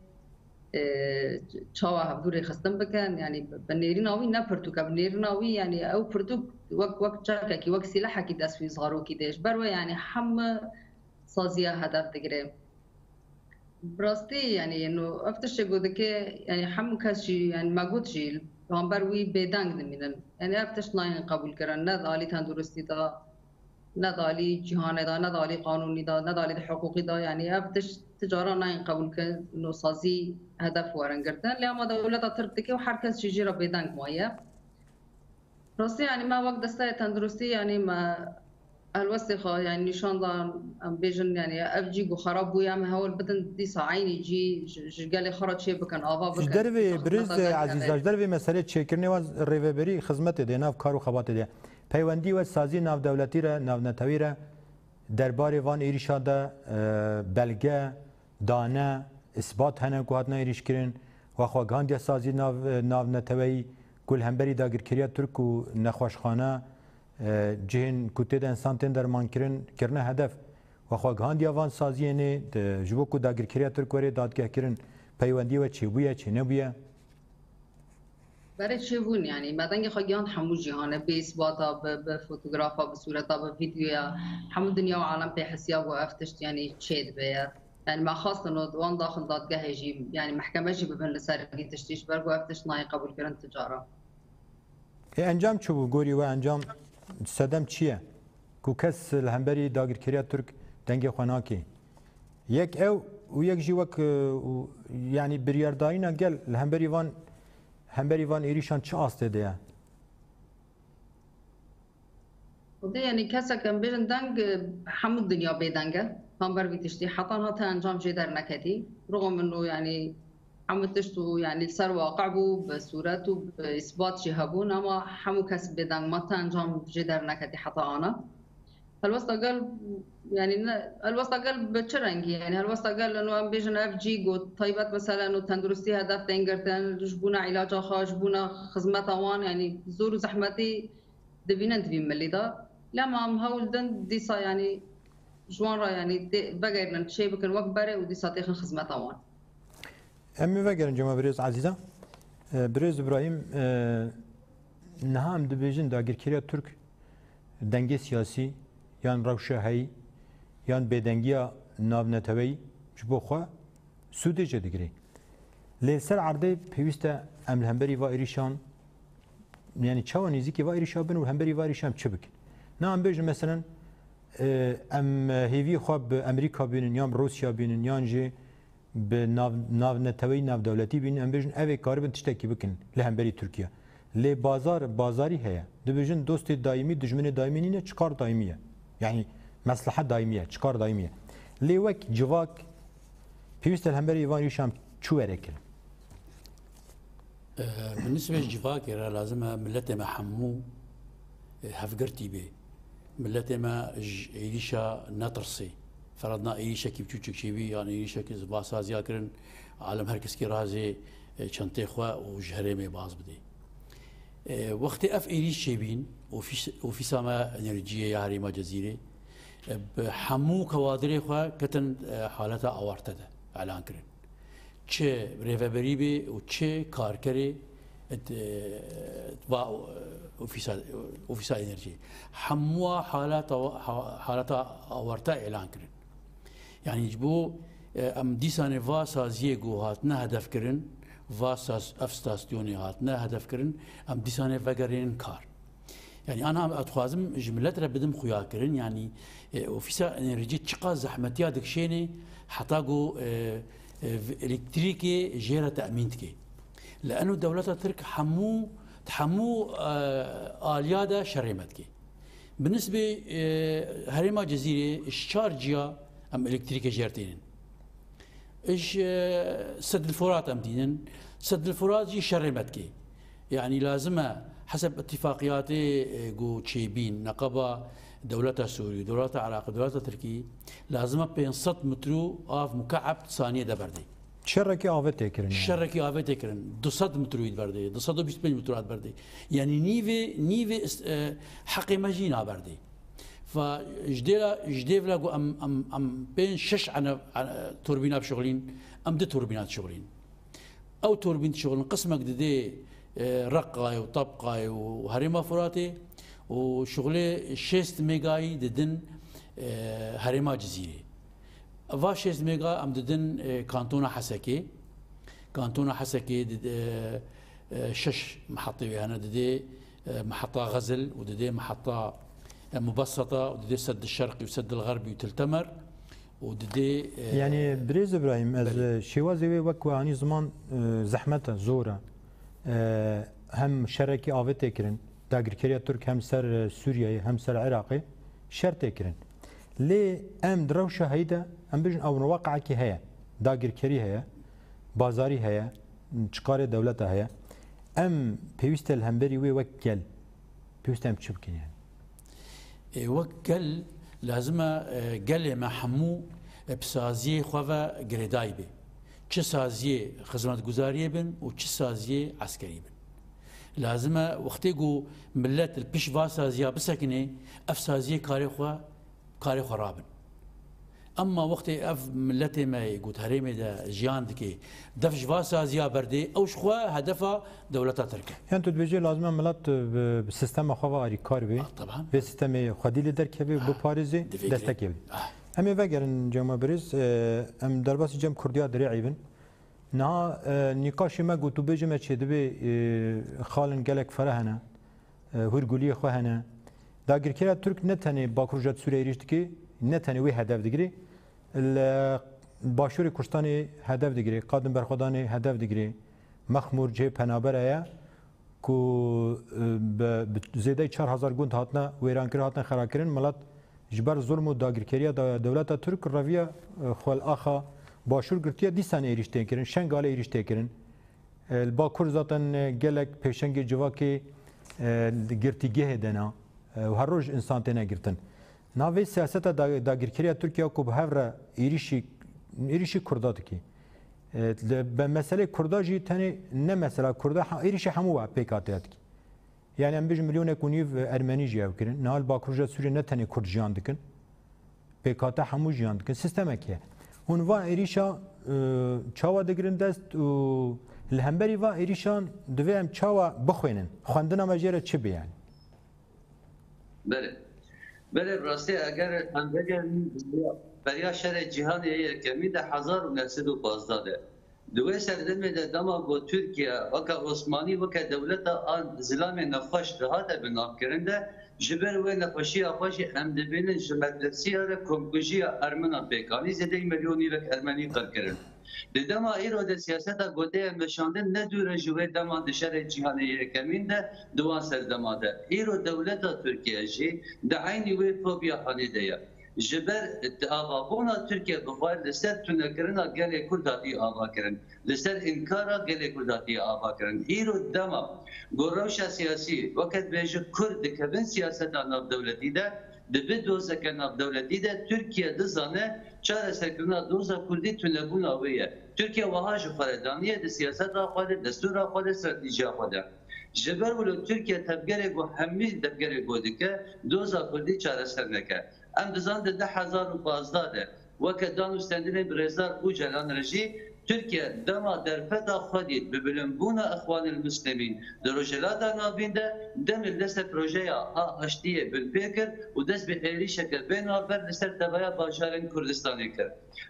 e, çawa hevdû rêxistin bikin, yanî bi, bi nêrîna wî ne pirtûk e, bi nêrîna wî, yanî ew pirtûk wek, wek çekekî, wek sîlehekî dest wî zarokî de. Ji ber wê, yanî hemû saziya hedef digire. Bi rastî, yanî, no, ev tiştê ku dike, yanî hemû kes jî, yanî me got jî, li hember wî bêdeng dimînin. Yanî ev tişt nayên qebûlkirin, ne di alî tenduristî de, ne di alî cîhanê de, ne di alî qanûnî de, ne di alî di hiqûqî de, yanî ev tişt ti cara nayên qebûlkirin, no sazî hedef werin girtin. Lê ema dewleta Tirk dike û her kes jî jê re bêdeng maye. Rastî, yanî me wek desteya tenduristî, yanî me helwestê xwe, yanî nîşan da, em bêjin, yanî ev cî ku xerab bûye, em ê hewl bidin dîsa eynî cî ji, ji gelê xwe re çê bikin, ava bikin. Ji dervê birêz Ezîza, ji dervê meselê çêkirinê wan rêveberî xizmetê de, nav kar û xebatê de. Peywendî we sazî navdewletî re, navnetewî re, derbarê van êrîşan de, e, belge, dane, îsbat hene ku hatine êrîşkirin, we xwe gihandiye sazî nav, navneteweyî ku li hemberî dagirkeriya Tirk û nexweşxane, e, cihên ku tê de însan tên dermankirin, kirine hedef. We xwe gihandiye van saziyên ê, de, ji bo ku dagirkeriya Tirk were dadgehkirin, peywendiyê we çêbûye, çênebûye? Berê çêbûn, yanî me dengê xwe gihand hemû cîhanê, bi îsbata, bi, bi fotografa, bi sûreta, bi vîdyoya, hemû dinya û alem pê hesiya ku ev tişt, yanî, çêdibe ye. Yanî me xwestin û wan daxin dadgehê jî, yanî mehkeme jî bibin li ser vî tiştî, ji ber ku ev tişt nayê qebûlkirin ti cara. Ê, encam çi bû? Gorî we encam, sedem çi ye? Ku kes li hemberî dagirkeriya Tirk dengê xwe nake. Yek ew û yek jî wek, e, û, yanî biryardarîna gel li hemberî van, hemberî van êrîşan çi astê de ye? Xwedê, yanî kesek em bêjin deng, e, hemû dinya bêdeng e. Hember vî tiştî heta niha ti encam jê derneketî. Ruxo min û, yanî, hemû tişt û, yanî, li ser waqe bû, bi sûret û bi îsbat jî hebûn, ama hemû kes bêdeng ma ti encam jê derneketî heta ana. Helwesta gel, yanî, ne, helwesta gel bi çi rengî? Yanî, helwesta gel, eno, em bêjin, ev cî got, taybet, meselen, û tenduristî hedef tên girtin, ji bona îlaca xwe, ji bona xizmeta wan, yanî, zor û zehmetî dibînin di vî milî de. Lema em hewl din dîsa, yanî, ji wan re, yanî, tê-, vegerînin, çê bikin wek berê û dîsa têxin xizmeta wan. Em ê vegerin cema birêz Ezîza. E, birêz Îbrahîm, e, niha em dibêjin dagirkeriya Tirk dengê siyasî yan rewşa heyî yan bêdengiya navneteweyî ji bo xwe sûdê jê digire. Lê li ser erdê pêwîst e em li hemberî va êrîşan, yanî çawa nêzîkî va êrîşa bin û li hemberî va êrîşan çi bikin? Na em bêjin meselen, e, em hêviyê xwe bi Amerîka bînin, yan bi Rûsya bînin, yan jî bi nav-, navneteweyî, navdewletî bînin, em bêjin ev ê karibin tiştekî bikin li hemberî Tirkiye. Lê bazar, bazarî heye. Dibêjin dostê daîmî, dijminê daîmî nîne, çikar daîmî ye. Yanî meslehe daîmî ye, çikar daîmî ye. Lê wek civak pêwîst e li hemberî van êrîşan çi were kirin? E, bi nisbê civakê re lazim e miletê me hemû, e, hevgirtî bê. Miletê me ji êrîşa netirsê. Feradna êrîşekî biçûçik çêbî, yan êrîşekî va saziya kirin, alem her kesekî razê, e, çentê xwe û ji herêmê baz bidê. E, wextê ev êrîş çêbîn, ofîs-, ofîsa me enerjiyê ya herêma Cezîrê, e, bi hemû kewadirê xwe ketin, e, haleta awarte de elan kirin. Çi rêveberî bê û çi karkerê di, va, ofîsa, ofîsa enerjiyê. Hemûa haleta, ha-, haleta awarte elan kirin. Yanî ji bo, e, em dîsanê va saziyê ku hatine hedef kirin, va saz-, ev stasyonê hatine hedef kirin, em dîsanê vegerînin kar. Yanî ana ez dixwazim ji milet re bidim xuyakirin, yanî, e, ofîsa enerjî çiqas zehmetiya dikişênê heta ku, e, e, elektrîkê jê re temîn dike. Li eno dewleta Tirk hemû, di hemû, e, aliya de şerê me dike. Bi nisbê, e, herêma Cezîrê ji çar ciya em elektrîkê jê re tênin. Ji, e, Sedil Furat em dînin. Sedil Furat jî şerê me dike. Yanî lazim e heseb îtîfaqiyatê, e, ku çêbîn, neqeba dewleta Sûrî, dewleta Iraqî, dewleta Tirkî, lazim e pênc sed metrû av mukeeb di saniyê de berdê. Şerekî avê tê kirin yani. Şerekî avê tê kirin. Du sed metrûyî berdê, du sed û bîst pênc metrû berdê. Yanî nîvê, nîvê ist-, e, heqê me jî naberdê. Fa ji dêra, ji dêvla ku em, em, em pênc şeş ene-, ene-, turbîna bişixulîn, em du turbîna dişixulîn. Ew turbîn dişixulin, qismek didê, e, Reqayê û Tebqayê û herêma Furatê û şixulê şêst megayî didin, e, herêma Cizîrê. Va şêst mega em didin, e, kantona Hesekê. Kantona Hesekê did-, e, e, şeş mehetê wê hene, didê, e, meheta Xezil û didê meheta, e, Mubeseta û didê Seddil Şerqî û Seddil Xerbî û Til Temer û didê, e, Yani birêz Îbrahîm, ez, Belê. e, şêwazê wê wek we anî ziman, e, zehmet e, zor e. E, hem şerekî avê tê kirin, dagirkeriya Tirk hem ser, e, Sûriyeyê hem ser Iraqê şer tê kirin. Lê em di rewşa heyî de, em bijin ew weqekî heye, dagirkerî heye, bazarî heye, çikarê dewleta heye. Em pêwîst e li hemberî wê wek gel, pêwîst e em çi bikin yani? Ê, wek gel lazim e, e, gelê me hemû, e, bi saziyê xwe ve girêdayî be. Çi saziyê xizmetguzariyê bin û çi saziyê eskerî bin. Lazim e wextê ku milet li pişt va saziya bisekine, ev saziyê karê xwe, karê xwe rabin. Emma wextê ev miletê me yê ku di herêmê de jiyan dike, def ji va saziya berdê, ew ji xwe hedefa dewleta Tirk e. Yan tu dibêjî lazim e milet bi, bi sistema xwe ve alîkar bê. Ah, teban. Vê sistemê xwedî li derkeve û biparêzê, desteke bê. Ah. Em ê vegerin Cem Birêz, e, em derbasî cem Kurdiya dirê'î bin. Niha, e, nîqaşê me ku tu bêjî me çêdibê, e, xalên gelek fereh hene, e, hûrguliyê xwe hene. Dagirkeriya Tirk ne tenê Bakur Rojhilat Sûriyê êrîş dike, ne tenê wê hedef digire. Li Başûrê Kurdistanê hedef digire, Qadên Berxwedanê hedef digire, Mexmûr cihê penabera ye. ku, e, bi, bi zêdeyî çar hezar gund hatine wêrankirin, hatine xerakirin, milet ji ber zulm û dagirkeriya de-, dewleta Tirk reviya, e, xwe li axa Başûr girtiye, dîsan êrîş tê kirin, Şengalê êrîş tê kirin. E, li Bakur zaten, e, gelek pêşengê civakê, e, girtîgehê de ne, e, û her roj însan têne girtin. Navê siyaseta da-, dagirkeriya Tirkiye ku bi hev re êrîşî, êrîşî Kurda dike. E, li, be meselê Kurda jî tenê ne mesela Kurda, ha, êrîşî hemû we pêk hatiye dike. Yani em bijin milyonek û nîv Ermenî jî ew kirin. Niha li Bakur Rojhilat Sûriyê ne tenê Kurd jiyan dikin. Pêk hate hemû jiyan dikin. Sistemek heye. Hûn va êrîşa, e, çawa digirin dest û li hemberî va êrîşan divê em çawa bixwênin? Xwendina me jê re çi be yani? Belê. Belê, bi rastî eger em vegerin beriya şerê cîhanê yê yekemîn de hezar û neh sed û pazdeh de. Di wê serdemê de dema ku Tirkiye weke Osmanî, weke dewleta a zilamê nexweş dihate binavkirin de, ji ber wê nexweşiya xwe jî em dibînin ji metresiya re komkujiya Ermenan pêk anî, zêdeyî milyon nîvek Ermenî qir kirin. Di dema îro de siyaseta ku tê ye meşandin ne dûr e ji wê dema di şerê cîhanê yê yekemîn de, di wan serdema de. Îro dewleta Tirkiye jî di eynî wê fobiya hanê de ye. Ji ber avabûna Tirkiye bi xwe li ser tunekirina gelê Kurd hatiye avakirin, li ser înkara gelê Kurd hatiye avakirin. Îro dema ku rewşa siyasî, weke dibêje Kurd dikevin siyaseta navdewletî de, dibe dozeke navdewletî de, Tirkiye dizane çareserkirina doza Kurdî tunebûna wê ye. Tirkiye wiha ji xwe re daniye di siyaseta xwe de, destûra xwe de, stratejiya xwe de. Ji ber wilo Tirkiye tevgerê ku hemî tevgerê ku dike, doza Kurdî çareser neke. Em dizanin di du hezar û pazdeh de weke dan û stendinên birêzdar Ocalan re jî Tirkiye dema derfeta xwedî bi bilindbûna Îxwanil Muslimîn di Rojhilata Navîn de demê li dest projeya a aştiyê binpê kir û dest bi êrîşeke bê navber li ser tevaya bajarên Kurdistanê kir.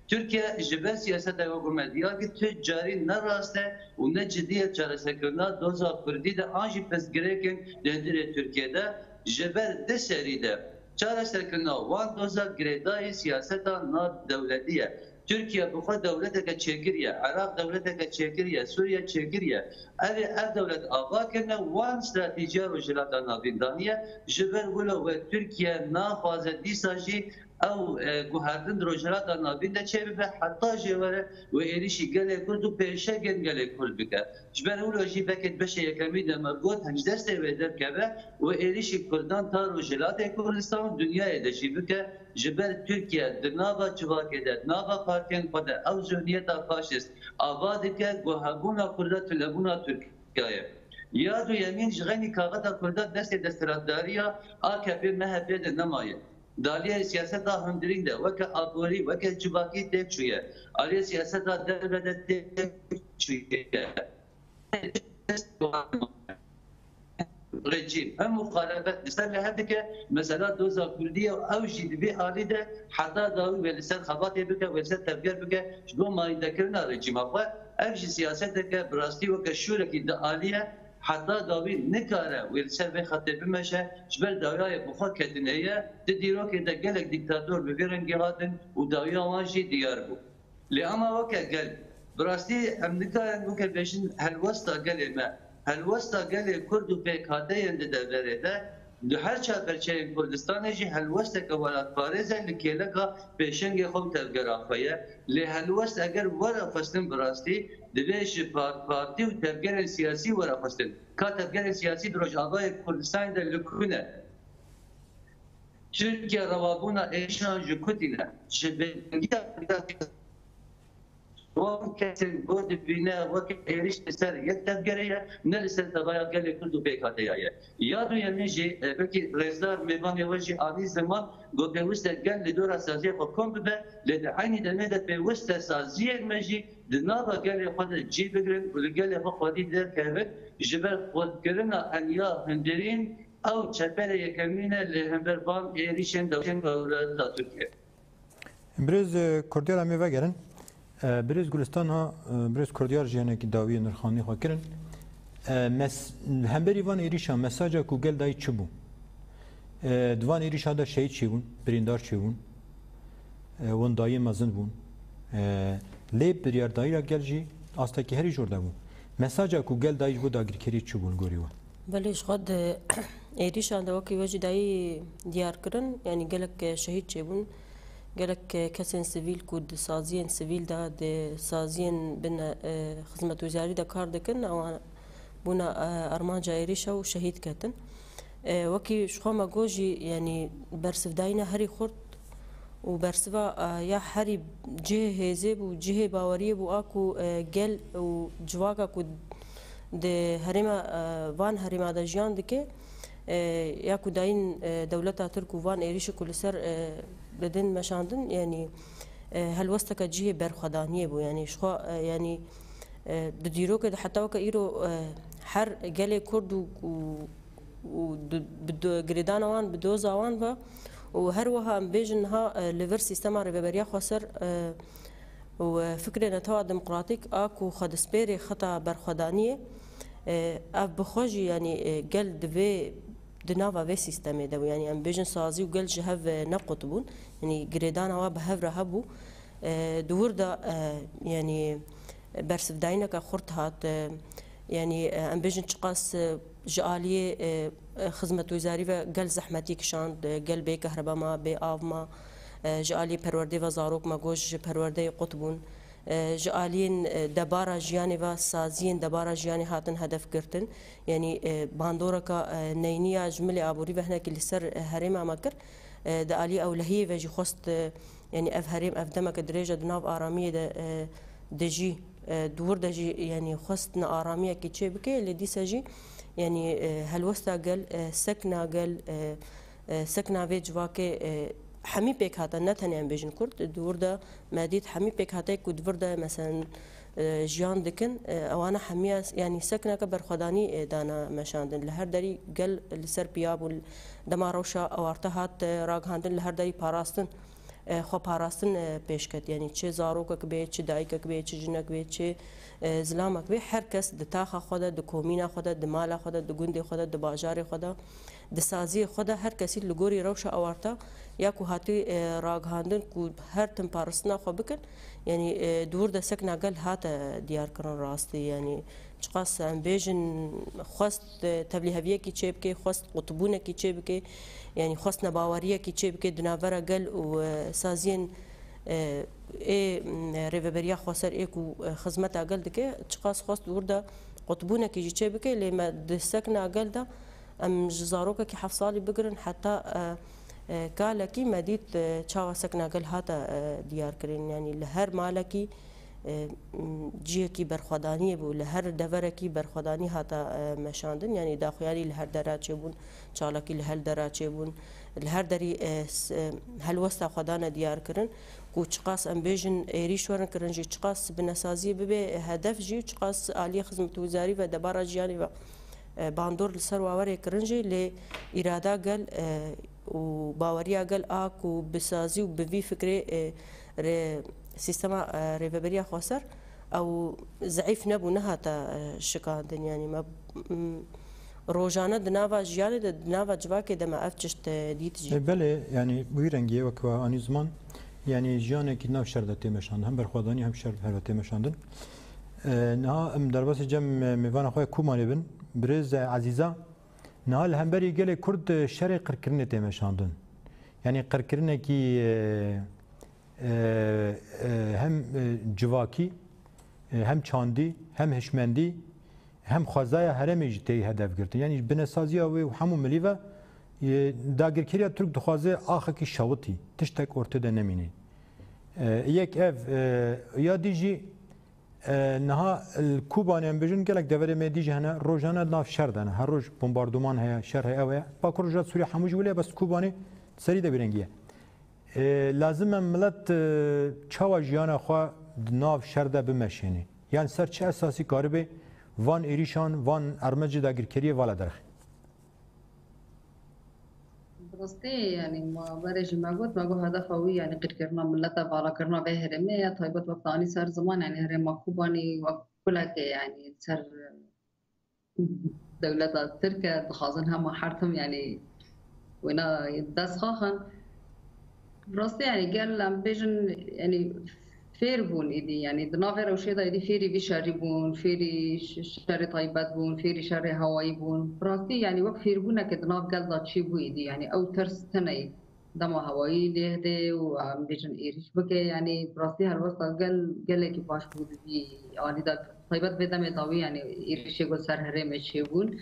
Tirkiye ji ber siyaseta wê ku me diyar kir, tu carî ne rast e û ne cidî ye çareserkirina doza Kurdî de an jî pirsgirêkên di hundirê Tirkiye de ji ber di serî de çareserkirina wan doza girêdayî siyaseta navdewletî ye. Tirkiye bi xwe dewleteke çêkiriye, Iraq dewleteke çêkiriye, Sûriye çêkiriye. Ev ê ev dewlet ava kirine, wan stratejiya Rojhilata Navîn daniye. Ji ber wilo wê Tirkiye naxwaze dîsa jî ew, e, guhertin di Rojhilata Navîn de çêbibe, heta jê were wê êrîşî gelê Kurd û pêşengên gelê Kurd bike. Ji ber wilo jî vekê di beşê yekemî de me got, ji destê wê derkeve û êrîşî Kurdan ta Rojhilatê Kurdistan û dinyayê de jî bike, ji ber Tirkiye di nava civakê de, di nava partiyên xwe de ew zihniyeta faşîst ava dike, ku hebûna Kurda tunebûna Tirkiye ye. Ya duyemîn, ji xeynî kaxeta Kurda destê desthilatdariya A K P M H P de nemaye. Di aliyê siyaseta hundirîn de weke aborî, weke civakî têk çûye. Aliyê siyaseta derve de têk çûye. Rejîm hem muxalefet li ser li hev dike, mesela doza Kurdî ye û ew jî di vê alî de heta dawî wê li ser xebatê bike, wê li ser tevger bike ji bo mayîndekirina rejîma xwe. Ev jî siyaseteke bi rastî weke şûrekî di alî ye, heta dawî nikare wê li ser vê xetê bimeşe, ji ber dawiyayê bi xwe ketine ye. Di dîrokê de gelek dîktator bi vî rengî hatin û dawiya wan jî diyar bû. Lê ama weke gel, bi rastî em nikarin weke bêjin helwesta gelê me, helwesta gelê Kurd û pêkhateyên di deverê de, di her çar perçeyên Kurdistanê jî helwesteke welatparêz e li kêleka pêşengê xwe û tevgera xwe ye. Lê helwest eger were xwestin bi rastî, divê ji par-, partî û tevgerên siyasî were xwestin. Ka tevgerên siyasî di Rojavayê Kurdistanê de li ku ne? Tirkiye rewabûna êrîşan ji ku tîne? Ji bêdengiya wan kesên ku dibîne weke êrîş li ser yek tevgerê ye, ne li ser tevaya gelê Kurd û pêkhateya ye. Ya duyemîn jî, e, wekî rêzdar mêvanê we jî anî ziman, ku pêwist e gel li dora saziyê xwe kom bibe, lê di eynî demê de pêwist e saziyên me jî di nava gelê xwe de cî bigirin û li gelê xwe xwedî derkevin, ji ber xwedkirina enya hundirîn, ew çeperê yekemîn e li hember van êrîşên dewletên Rojhilata Tirkiye. Birêz, e, Kurdiyara me vegerin. E, Birêz Gulistan ha, e, Birêz Kurdiyar jî hinekî dawiyê nirxandinê xwe kirin. E, mes-, li hemberî van êrîşa mesaja ku gel dayî çi bû? E, di van êrîşa de şehîd çêbûn, birîndar çêbûn, e, wendayiyên mezin bûn. E, lê biryardayîra gel jî astekî herî jor de bû. Mesaja ku gel dayî ji bo dagirkeriyê çi bû li gorî we? Belê, ji xwe di êrîşan de wekî we jî dayî diyar kirin, yanî gelek şehîd çêbûn, gelek kesên sivîl ku di saziyên sivîl de, di saziyên bin, e, xizmetwezarî de kar dikin, ewan bûne, e, armanca êrîşa û şehîd ketin. E, wekî ji xwe me got jî, yanî bersivdayîna herî xurt û bersiva, e, ya herî cihê hêzê bû, cihê baweriyê bû a ku, e, gel û civaka ku di herêma, e, van herêma de jiyan dike, e, ya ku dayîn, e, dewleta Tirk û van êrîşê ku li ser, e, didin meşandin, yanî, e, helwesteke cihê berxwedaniyê bû. Yanî ji xwe, e, yanî, e, di dîrokê de heta weke îro, e, her gelê Kurd û, û û di, bi do-, girêdana wan, bi doza wan ve û her wiha em bêjin niha, e, li vir sîstema rêveberiya xweser, e, û, e, fikrê netewa demokratîk a ku xwedespêrê xeta berxwedaniyê, e, ev bi xwe jî, yanî, e, gel di vê, di nava vê sîstemê de bû. Yanî em bêjin sazî û gel ji hev, e, nequtibûn. Yanî girêdana wa bi hev re hebû. E, di wir de, e, yanî bersivdayîneke xurt hat, e, yanî, e, em bêjin çiqas, e, ji aliyê, e, e, xizmetwezarî ve gel zehmetî kişand, e, gel bê kehreba ma, bê av ma, e, ji aliyê perwerdê ve zarok me got ji perwerdeyê qut bûn, e, ji aliyên, e, debara jiyanê ve saziyên debara jiyanê hatin hedef girtin. Yanî, e, bandoreka, e, neyniya ji milê aborî ve hinekî li ser, e, herêma me kir. E, di aliyê ewlehiyê ve jî xwest, e, yanî ev herêm, ev demeke dirêj e di nav aramiyê de, e, dijî, e, di wir de jî, yanî xwest nearamiyekî çê bike, lê dîsa jî, yanî, e, helwesta gel, e, sekna gel, e, e, sekna vê civakê, e, hemî pêk hate, ne tenê em bêjin Kurd, di wir de me dît hemî pêk hate ku di vir de, meselen, e, jiyan dikin, e, ewana hemiya, yanî sekneke berxwedanî, e, dana meşandin. Li her derî gel li ser piya bû, dema rewşa ewarte hat, e, ragihandin, li her derî parastin, e, xwe parastin, e, pêş ket. Yanî çi zarokek bê, çi dayikek bê, çi jinek bê, çi, e, zilamek bê, her kes di taxa xwe de, di komîna xwe de, di mala xwe de, di gundê xwe de, di bajarê xwe de, di saziyê xwe de, her kesî li gorî rewşa ewarte ya ku hatî, e, ragihandin ku her tim parastina xwe bikin, yanî, e, di wir de sekna gel hate diyarkirin rastî. Yanî çiqas em bêjin xwest, e, tevlîheviyekî çêbike, xwest qutbûnekî çêbike, yanî xwest nebaweriyekî çêbike di navbera gel û, e, saziyên, e, ê, m, rêveberiya xweser ê ku, e, xizmeta gel dike, çiqas xwest di wir de qutbûnekî jî çêbike, lê me di sekna gel de em ji zarokekî heft salî bigirin heta, e, e, kalekî me dît, e, çawa sekna gel hate, e, diyarkirin. Yanî li her malekî, e, m, cihekî berxwedaniyê bû, li her deverekî berxwedanî hate, e, meşandin. Yanî daxuyanî li her dera çêbûn, çalakî li her dera çêbûn, li her derî, e, s-, e, helwesta xwe dane diyar kirin ku çiqas em bêjin êrîş werin kirin jî, çiqas bi nesaziyê bibe hedef jî, çiqas aliyê xizmetwezarî ve debara jiyanê ve, e, bandor li ser wa were kirin jî, lê îrada gel, e, û baweriya gel a ku bi sazî û bi vî fikrê, e, rê-, sîstema, e, rêveberiya xweser ew zeîf nebû, nehate, e, şikandin. Yanî me, m, rojane di nava jiyanê de, di nava civakê de me ev tişt, e, dît jî. E, belê, yanî wî rengî ye wek we anî ziman, yanî jiyanekî nav şer de tê meşandin. Hem berxwedanî hem şer her ve tê meşandin. E, niha em derbasî cem, e, mêvana xwe Komanê bin. Birêz, e, Ezîza, niha li hemberî gelê Kurd, e, şerê qirkirinê tê meşandin. Yanî qirkirinekî, e, e, e, hem, e, civakî, e, hem çandî, hem hişmendî, hem xwezaya herêmê jî tê hedef girtin. Yanî ji binesaziya wê û hemû milî ve, e, dagirkeriya Tirk dixwaze axekî şewitî, tiştek ortê de nemîne. E, yek ev, e, ya dî jî E, niha li Kobanê em bêjin gelek deverê me dî jî hene, rojane di nav şer de ne. Her roj bombarduman heye, şer heye, ew heye. Bakur Rojhilat Sûriye hemû jî wile ye, bes Kobanê serî de vî rengî ye. E, lazim e milet, e, çawa jiyana xwe di nav şer de bimeşêne? Yan ser çi esasî karibe van êrîşan, van armencê dagirkeriyê vala derxe? Bi rastî, yanî, ma berê jî me got, me got hedefa wî, yanî, qîrkirina milete, valakirina vê herêmê ye, taybet wek te anî ser ziman, yanî, herêma Kobanî wek kulekê, yanî, ser dewleta Tirk e, dixwazin hema her tim, yanî, wêna dest xaxin. Bi rastî, yanî, gel em bêjin, yanî, fêr bûn êdî, yanî, di navê rewşê de êdî fêrî vî şerî bûn, fêrî ş-, şerê taybet bûn, fêrî şerê hewayî bûn. Bi rastî, yanî, wek fêrbûneke di nav gel de çêbû êdî, yanî, ew tirs tune ye. Dema hewayî lê hidê û, em bêjin, êrîş bike, yanî, bi rastî helwesta gel gelekî baş bû di vî alî de, taybet vê demê dawî, yanî, êrîşê ku ser herêmê çêbûn.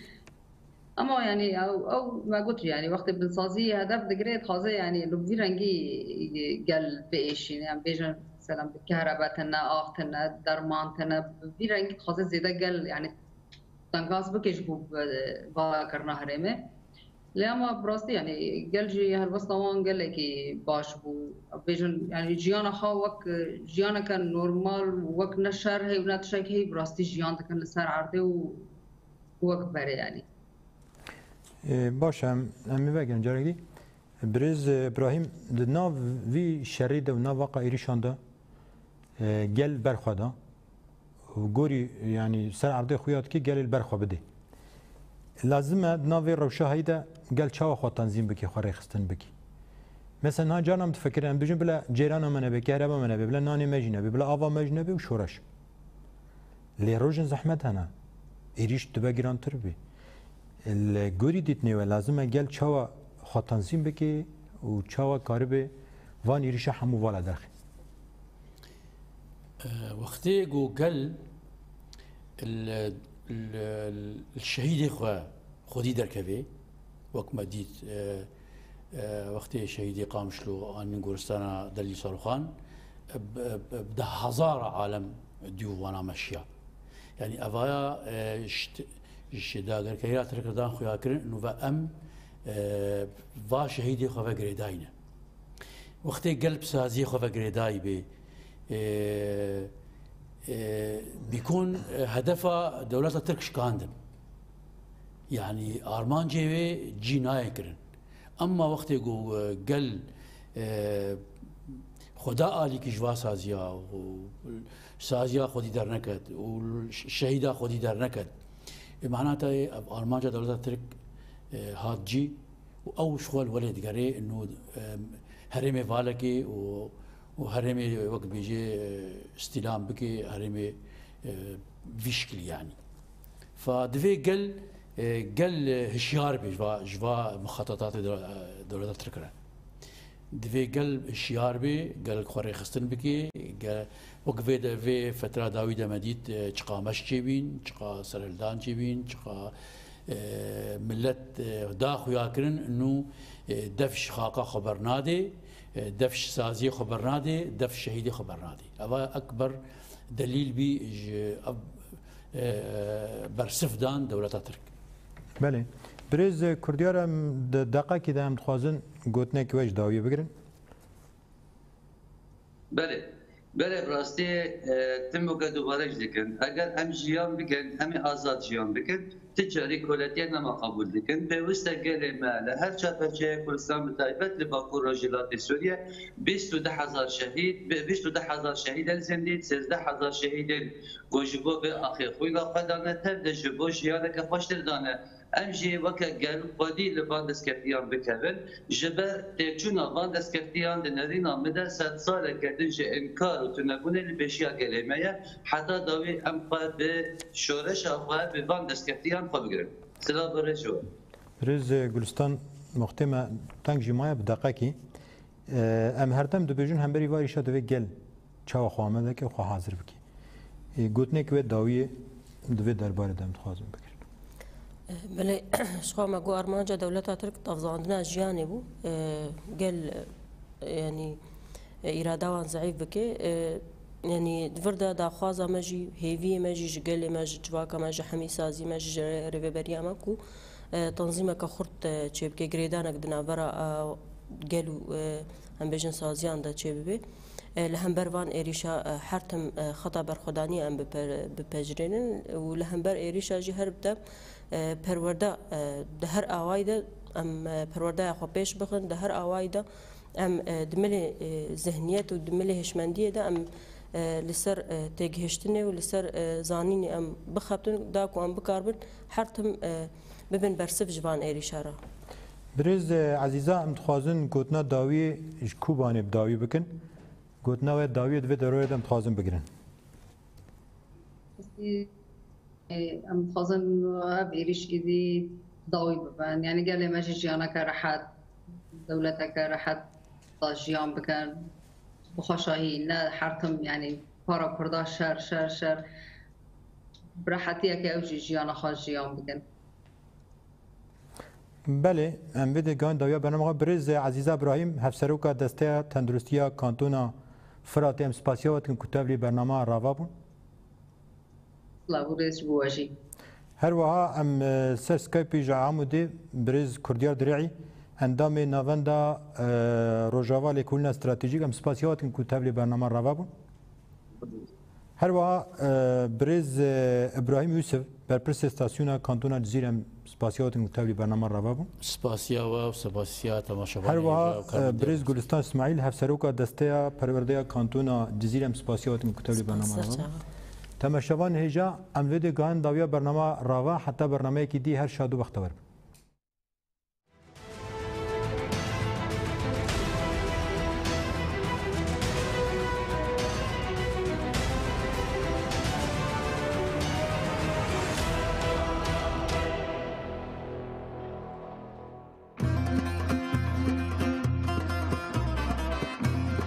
Ama, yanî, ew, ew me got, yanî, wextê binsazî hedef digire, dixwaze, yanî, li vî rengî gel biêşîne, em bêjin, mesela, bi kehrebe tune, av tune, derman tune, bi vî rengî dixwaze zêde gel, yanî, tengas bike ji bo, e, valakirina herêmê. Lê ama bi rastî, yanî, gel jî helwesta wan gelekî baş bû. Bêjin, yanî, jiyana xwe wek, e, jiyaneke normal, wek ne şer heye û ne tiştek heye, bi rastî jiyan dikin li ser erdê û wek berê, yanî. E, baş e, em, em ê vegerin carek dî. Birêz, e, Îbrahîm, di nav vî şerî de û nav vaqa êrîşan de, e, gel ber xwe da û gorî, yanî, ser erdê xuya dike gelê li ber xwe bidê. Lazim e di nav vê rewşa heyî de gel çawa xwe tenzîm bike, xwe rêxistin bike. Mesela niha carna em difikirin, em dibêjin bila cêrana me nebe, kehreba me nebe, bila nanê me jî nebe, bila ava me jî nebe û şoreş. Lê rojên zehmet hene. Êrîş dibe girantir bî. Li gorî dîtinê we lazim e gel çawa xwe tenzîm bike û çawa karibe van êrîşa hemû vala derxe. E, wextê ku gel li, li, li şehîdê xwe xwedî derkevê, wek me dît, e, e, wextê şehîdê Qamişlo anîn goristana Delîl Sarûxan, e, bi, bi, bi deh hezara alem dî û vana meşiya. Yanî evaya, e, şt-, ji dagirkeriya Tirk re dan xuya kirin, nû ve em, e, va şehîdê xwe ve girêdayî ne. Wextê gel bi saziyê xwe ve girêdayî bê, e, e, bîkon, e, hedefa dewleta Tirk şikandin. Yanî armancê wê cî nayê kirin. Emma wextê ku, e, gel, e, xwe da alîkî ji va saziya û saziya xwedî derneket û şehîda xwedî derneket, e, mana te yê ev armanca dewleta Tirk, e, hat cî û ew ji xwe li welê digerê, nû, e, herêmê valekê û, û herêmê wek dibêje, e, îstîlam bike, herêmê, e, vî şikilî yanî. Fa divê gel, e, gel, e, hişyar be ji va, ji va mixatatatê de, e, dewleta Tirk re. Divê gel hişyar be, gel xwe rêxistin bike, gel, wek vê de, vê fetra dawî de me dît, e, çiqa meş çêbîn, çiqa serhildan çêbîn, çiqa, e, millet, e, da xuya kirin, nû, e, def ji xaka xwe bernadê, e, def ji saziyê xwe bernadê, def ji şehîdê xwe bernadê. Eva ekber delîl bî ji ev, e, bersivdan dewleta Tirk. Belê. Birêz Kurdiyar, em di deqekî de em dixwazin gotinek we ji dawiyê bigirin. Belê. Belê, bi rastî, e, tim weke dubare jî dikin. Eger em jiyan bikin, em ê azad jiyan bikin, ti carî koletiye nema qebûl dikin. Pêwist e gelê me li her çar perçeya Kurdistan, bi taybet li Bakur Rojhilatê Sûriye, bîst û du hezar şehîd, bi-, bîst û du hezar şehîdên zindî, sêzdeh hezar şehîdên ku ji bo vê axê xwîna xwe dane, tev de ji bo jiyaneke xweştir dane. Em jî weke gel xwedî li van destkeftîyan bikevin. Ji ber têçûna van destkeftîyan di nerîna min de sedsaleke din ji înkar û tunebûnê li pêşiya gelê me ye. Heta dawî em xwe bi şoreşa xwe, bi van destkeftîyan xwe bigirin. Silav bi rêz ji we. Birêz Gulistan, wextê me teng jî maye bi deqekî. E, em her dem dibêjin hemberî va êrîşa divê gel çawa xwe amade ke, xwe hazir bike. E, gotinek we dawiyê di vê derbarê de em dixwazin bikirin. E, belê, ji xwe me got armanca dewleta Tirk tavzandina jiyanê bû. E, gel, e, yanî, e, îrada wan zeîf bike. E, Yanî di vir de daxwaza me jî, hêviyê me jî ji gelê me, ji civaka me, ji hemî sazî me jî, ji rêveberiya me ku, e, tanzîmeke xurt, e, çêbike, girêdanek di navbera, e, gel û, e, em bêjin saziyan de çêbibe. E, li hember van êrîşa, e, her tim, e, xeta berxwedaniyê em bipe-, bipejirênin û li hember êrîşa jî her bi dem, e, perwerde, e, di her awayî de em, e, perwerdeya xwe pêş bixin, di her awayî de em, e, di milê, e, zihniyet û di milê hişmendiyê de em, e, li ser, e, têgihiştinê û li ser, e, zanînê em bixebtin, da ku em bikaribin her tim, e, bibin bersiv ji van êrîşa re. Birêz, e, Ezîza, em dixwazin gotina dawiyê ji Kûbanê bi dawî bikin. Gotina we dawiyê di vê derorê de em dixwazin bigirin. Em dixwazin ev êrîş êdî dawî bibin. Yanî gelê me jî jiyaneke rehet, dewleteke rehet da jiyan bikin. Bi xweşahî, ne her tim, yanî para Kurda şer, şer, şer. Bi rehetiyeke ew jî jiyana xwe jiyan bikin. Belê, em vê de gihand dawiya bernama xwe. Birêz Ezîza Ibrahîm, Hevseroka Desteya Tenduristiya Kantona Firatê, em spasiya we dikin ku tevlî bernama rava bûn. Silav û rêz ji bo we jî. Her wiha em, e, ser Skype'î ji Amûdê birêz Kurdiyar Dirê'î, endamê Navenda, e, Rojava Lêkolîna Stratejîk, em spasiya we dikin ku tevlî bernama rava bûn. Her wiha, e, birêz, e, Ibrahîm Yûsif, berpirsê stasyona Kantona Cizîr, em spasiya we dikin ku tevlî bernama rava bûn. Spasiya we û spasiya temaşevanê Her wiha, hêja û e, kermendê birêz Gulistan Îsmaîl, Hevseroka Desteya Perwerdeya Kantona Cizîr, em spasiya we dikin ku tevlî bernama rava bûn. Temaşevan hêja, em vê de gihand dawiya bernama rava, heta bernameyekî dî her şad û bextewer bin.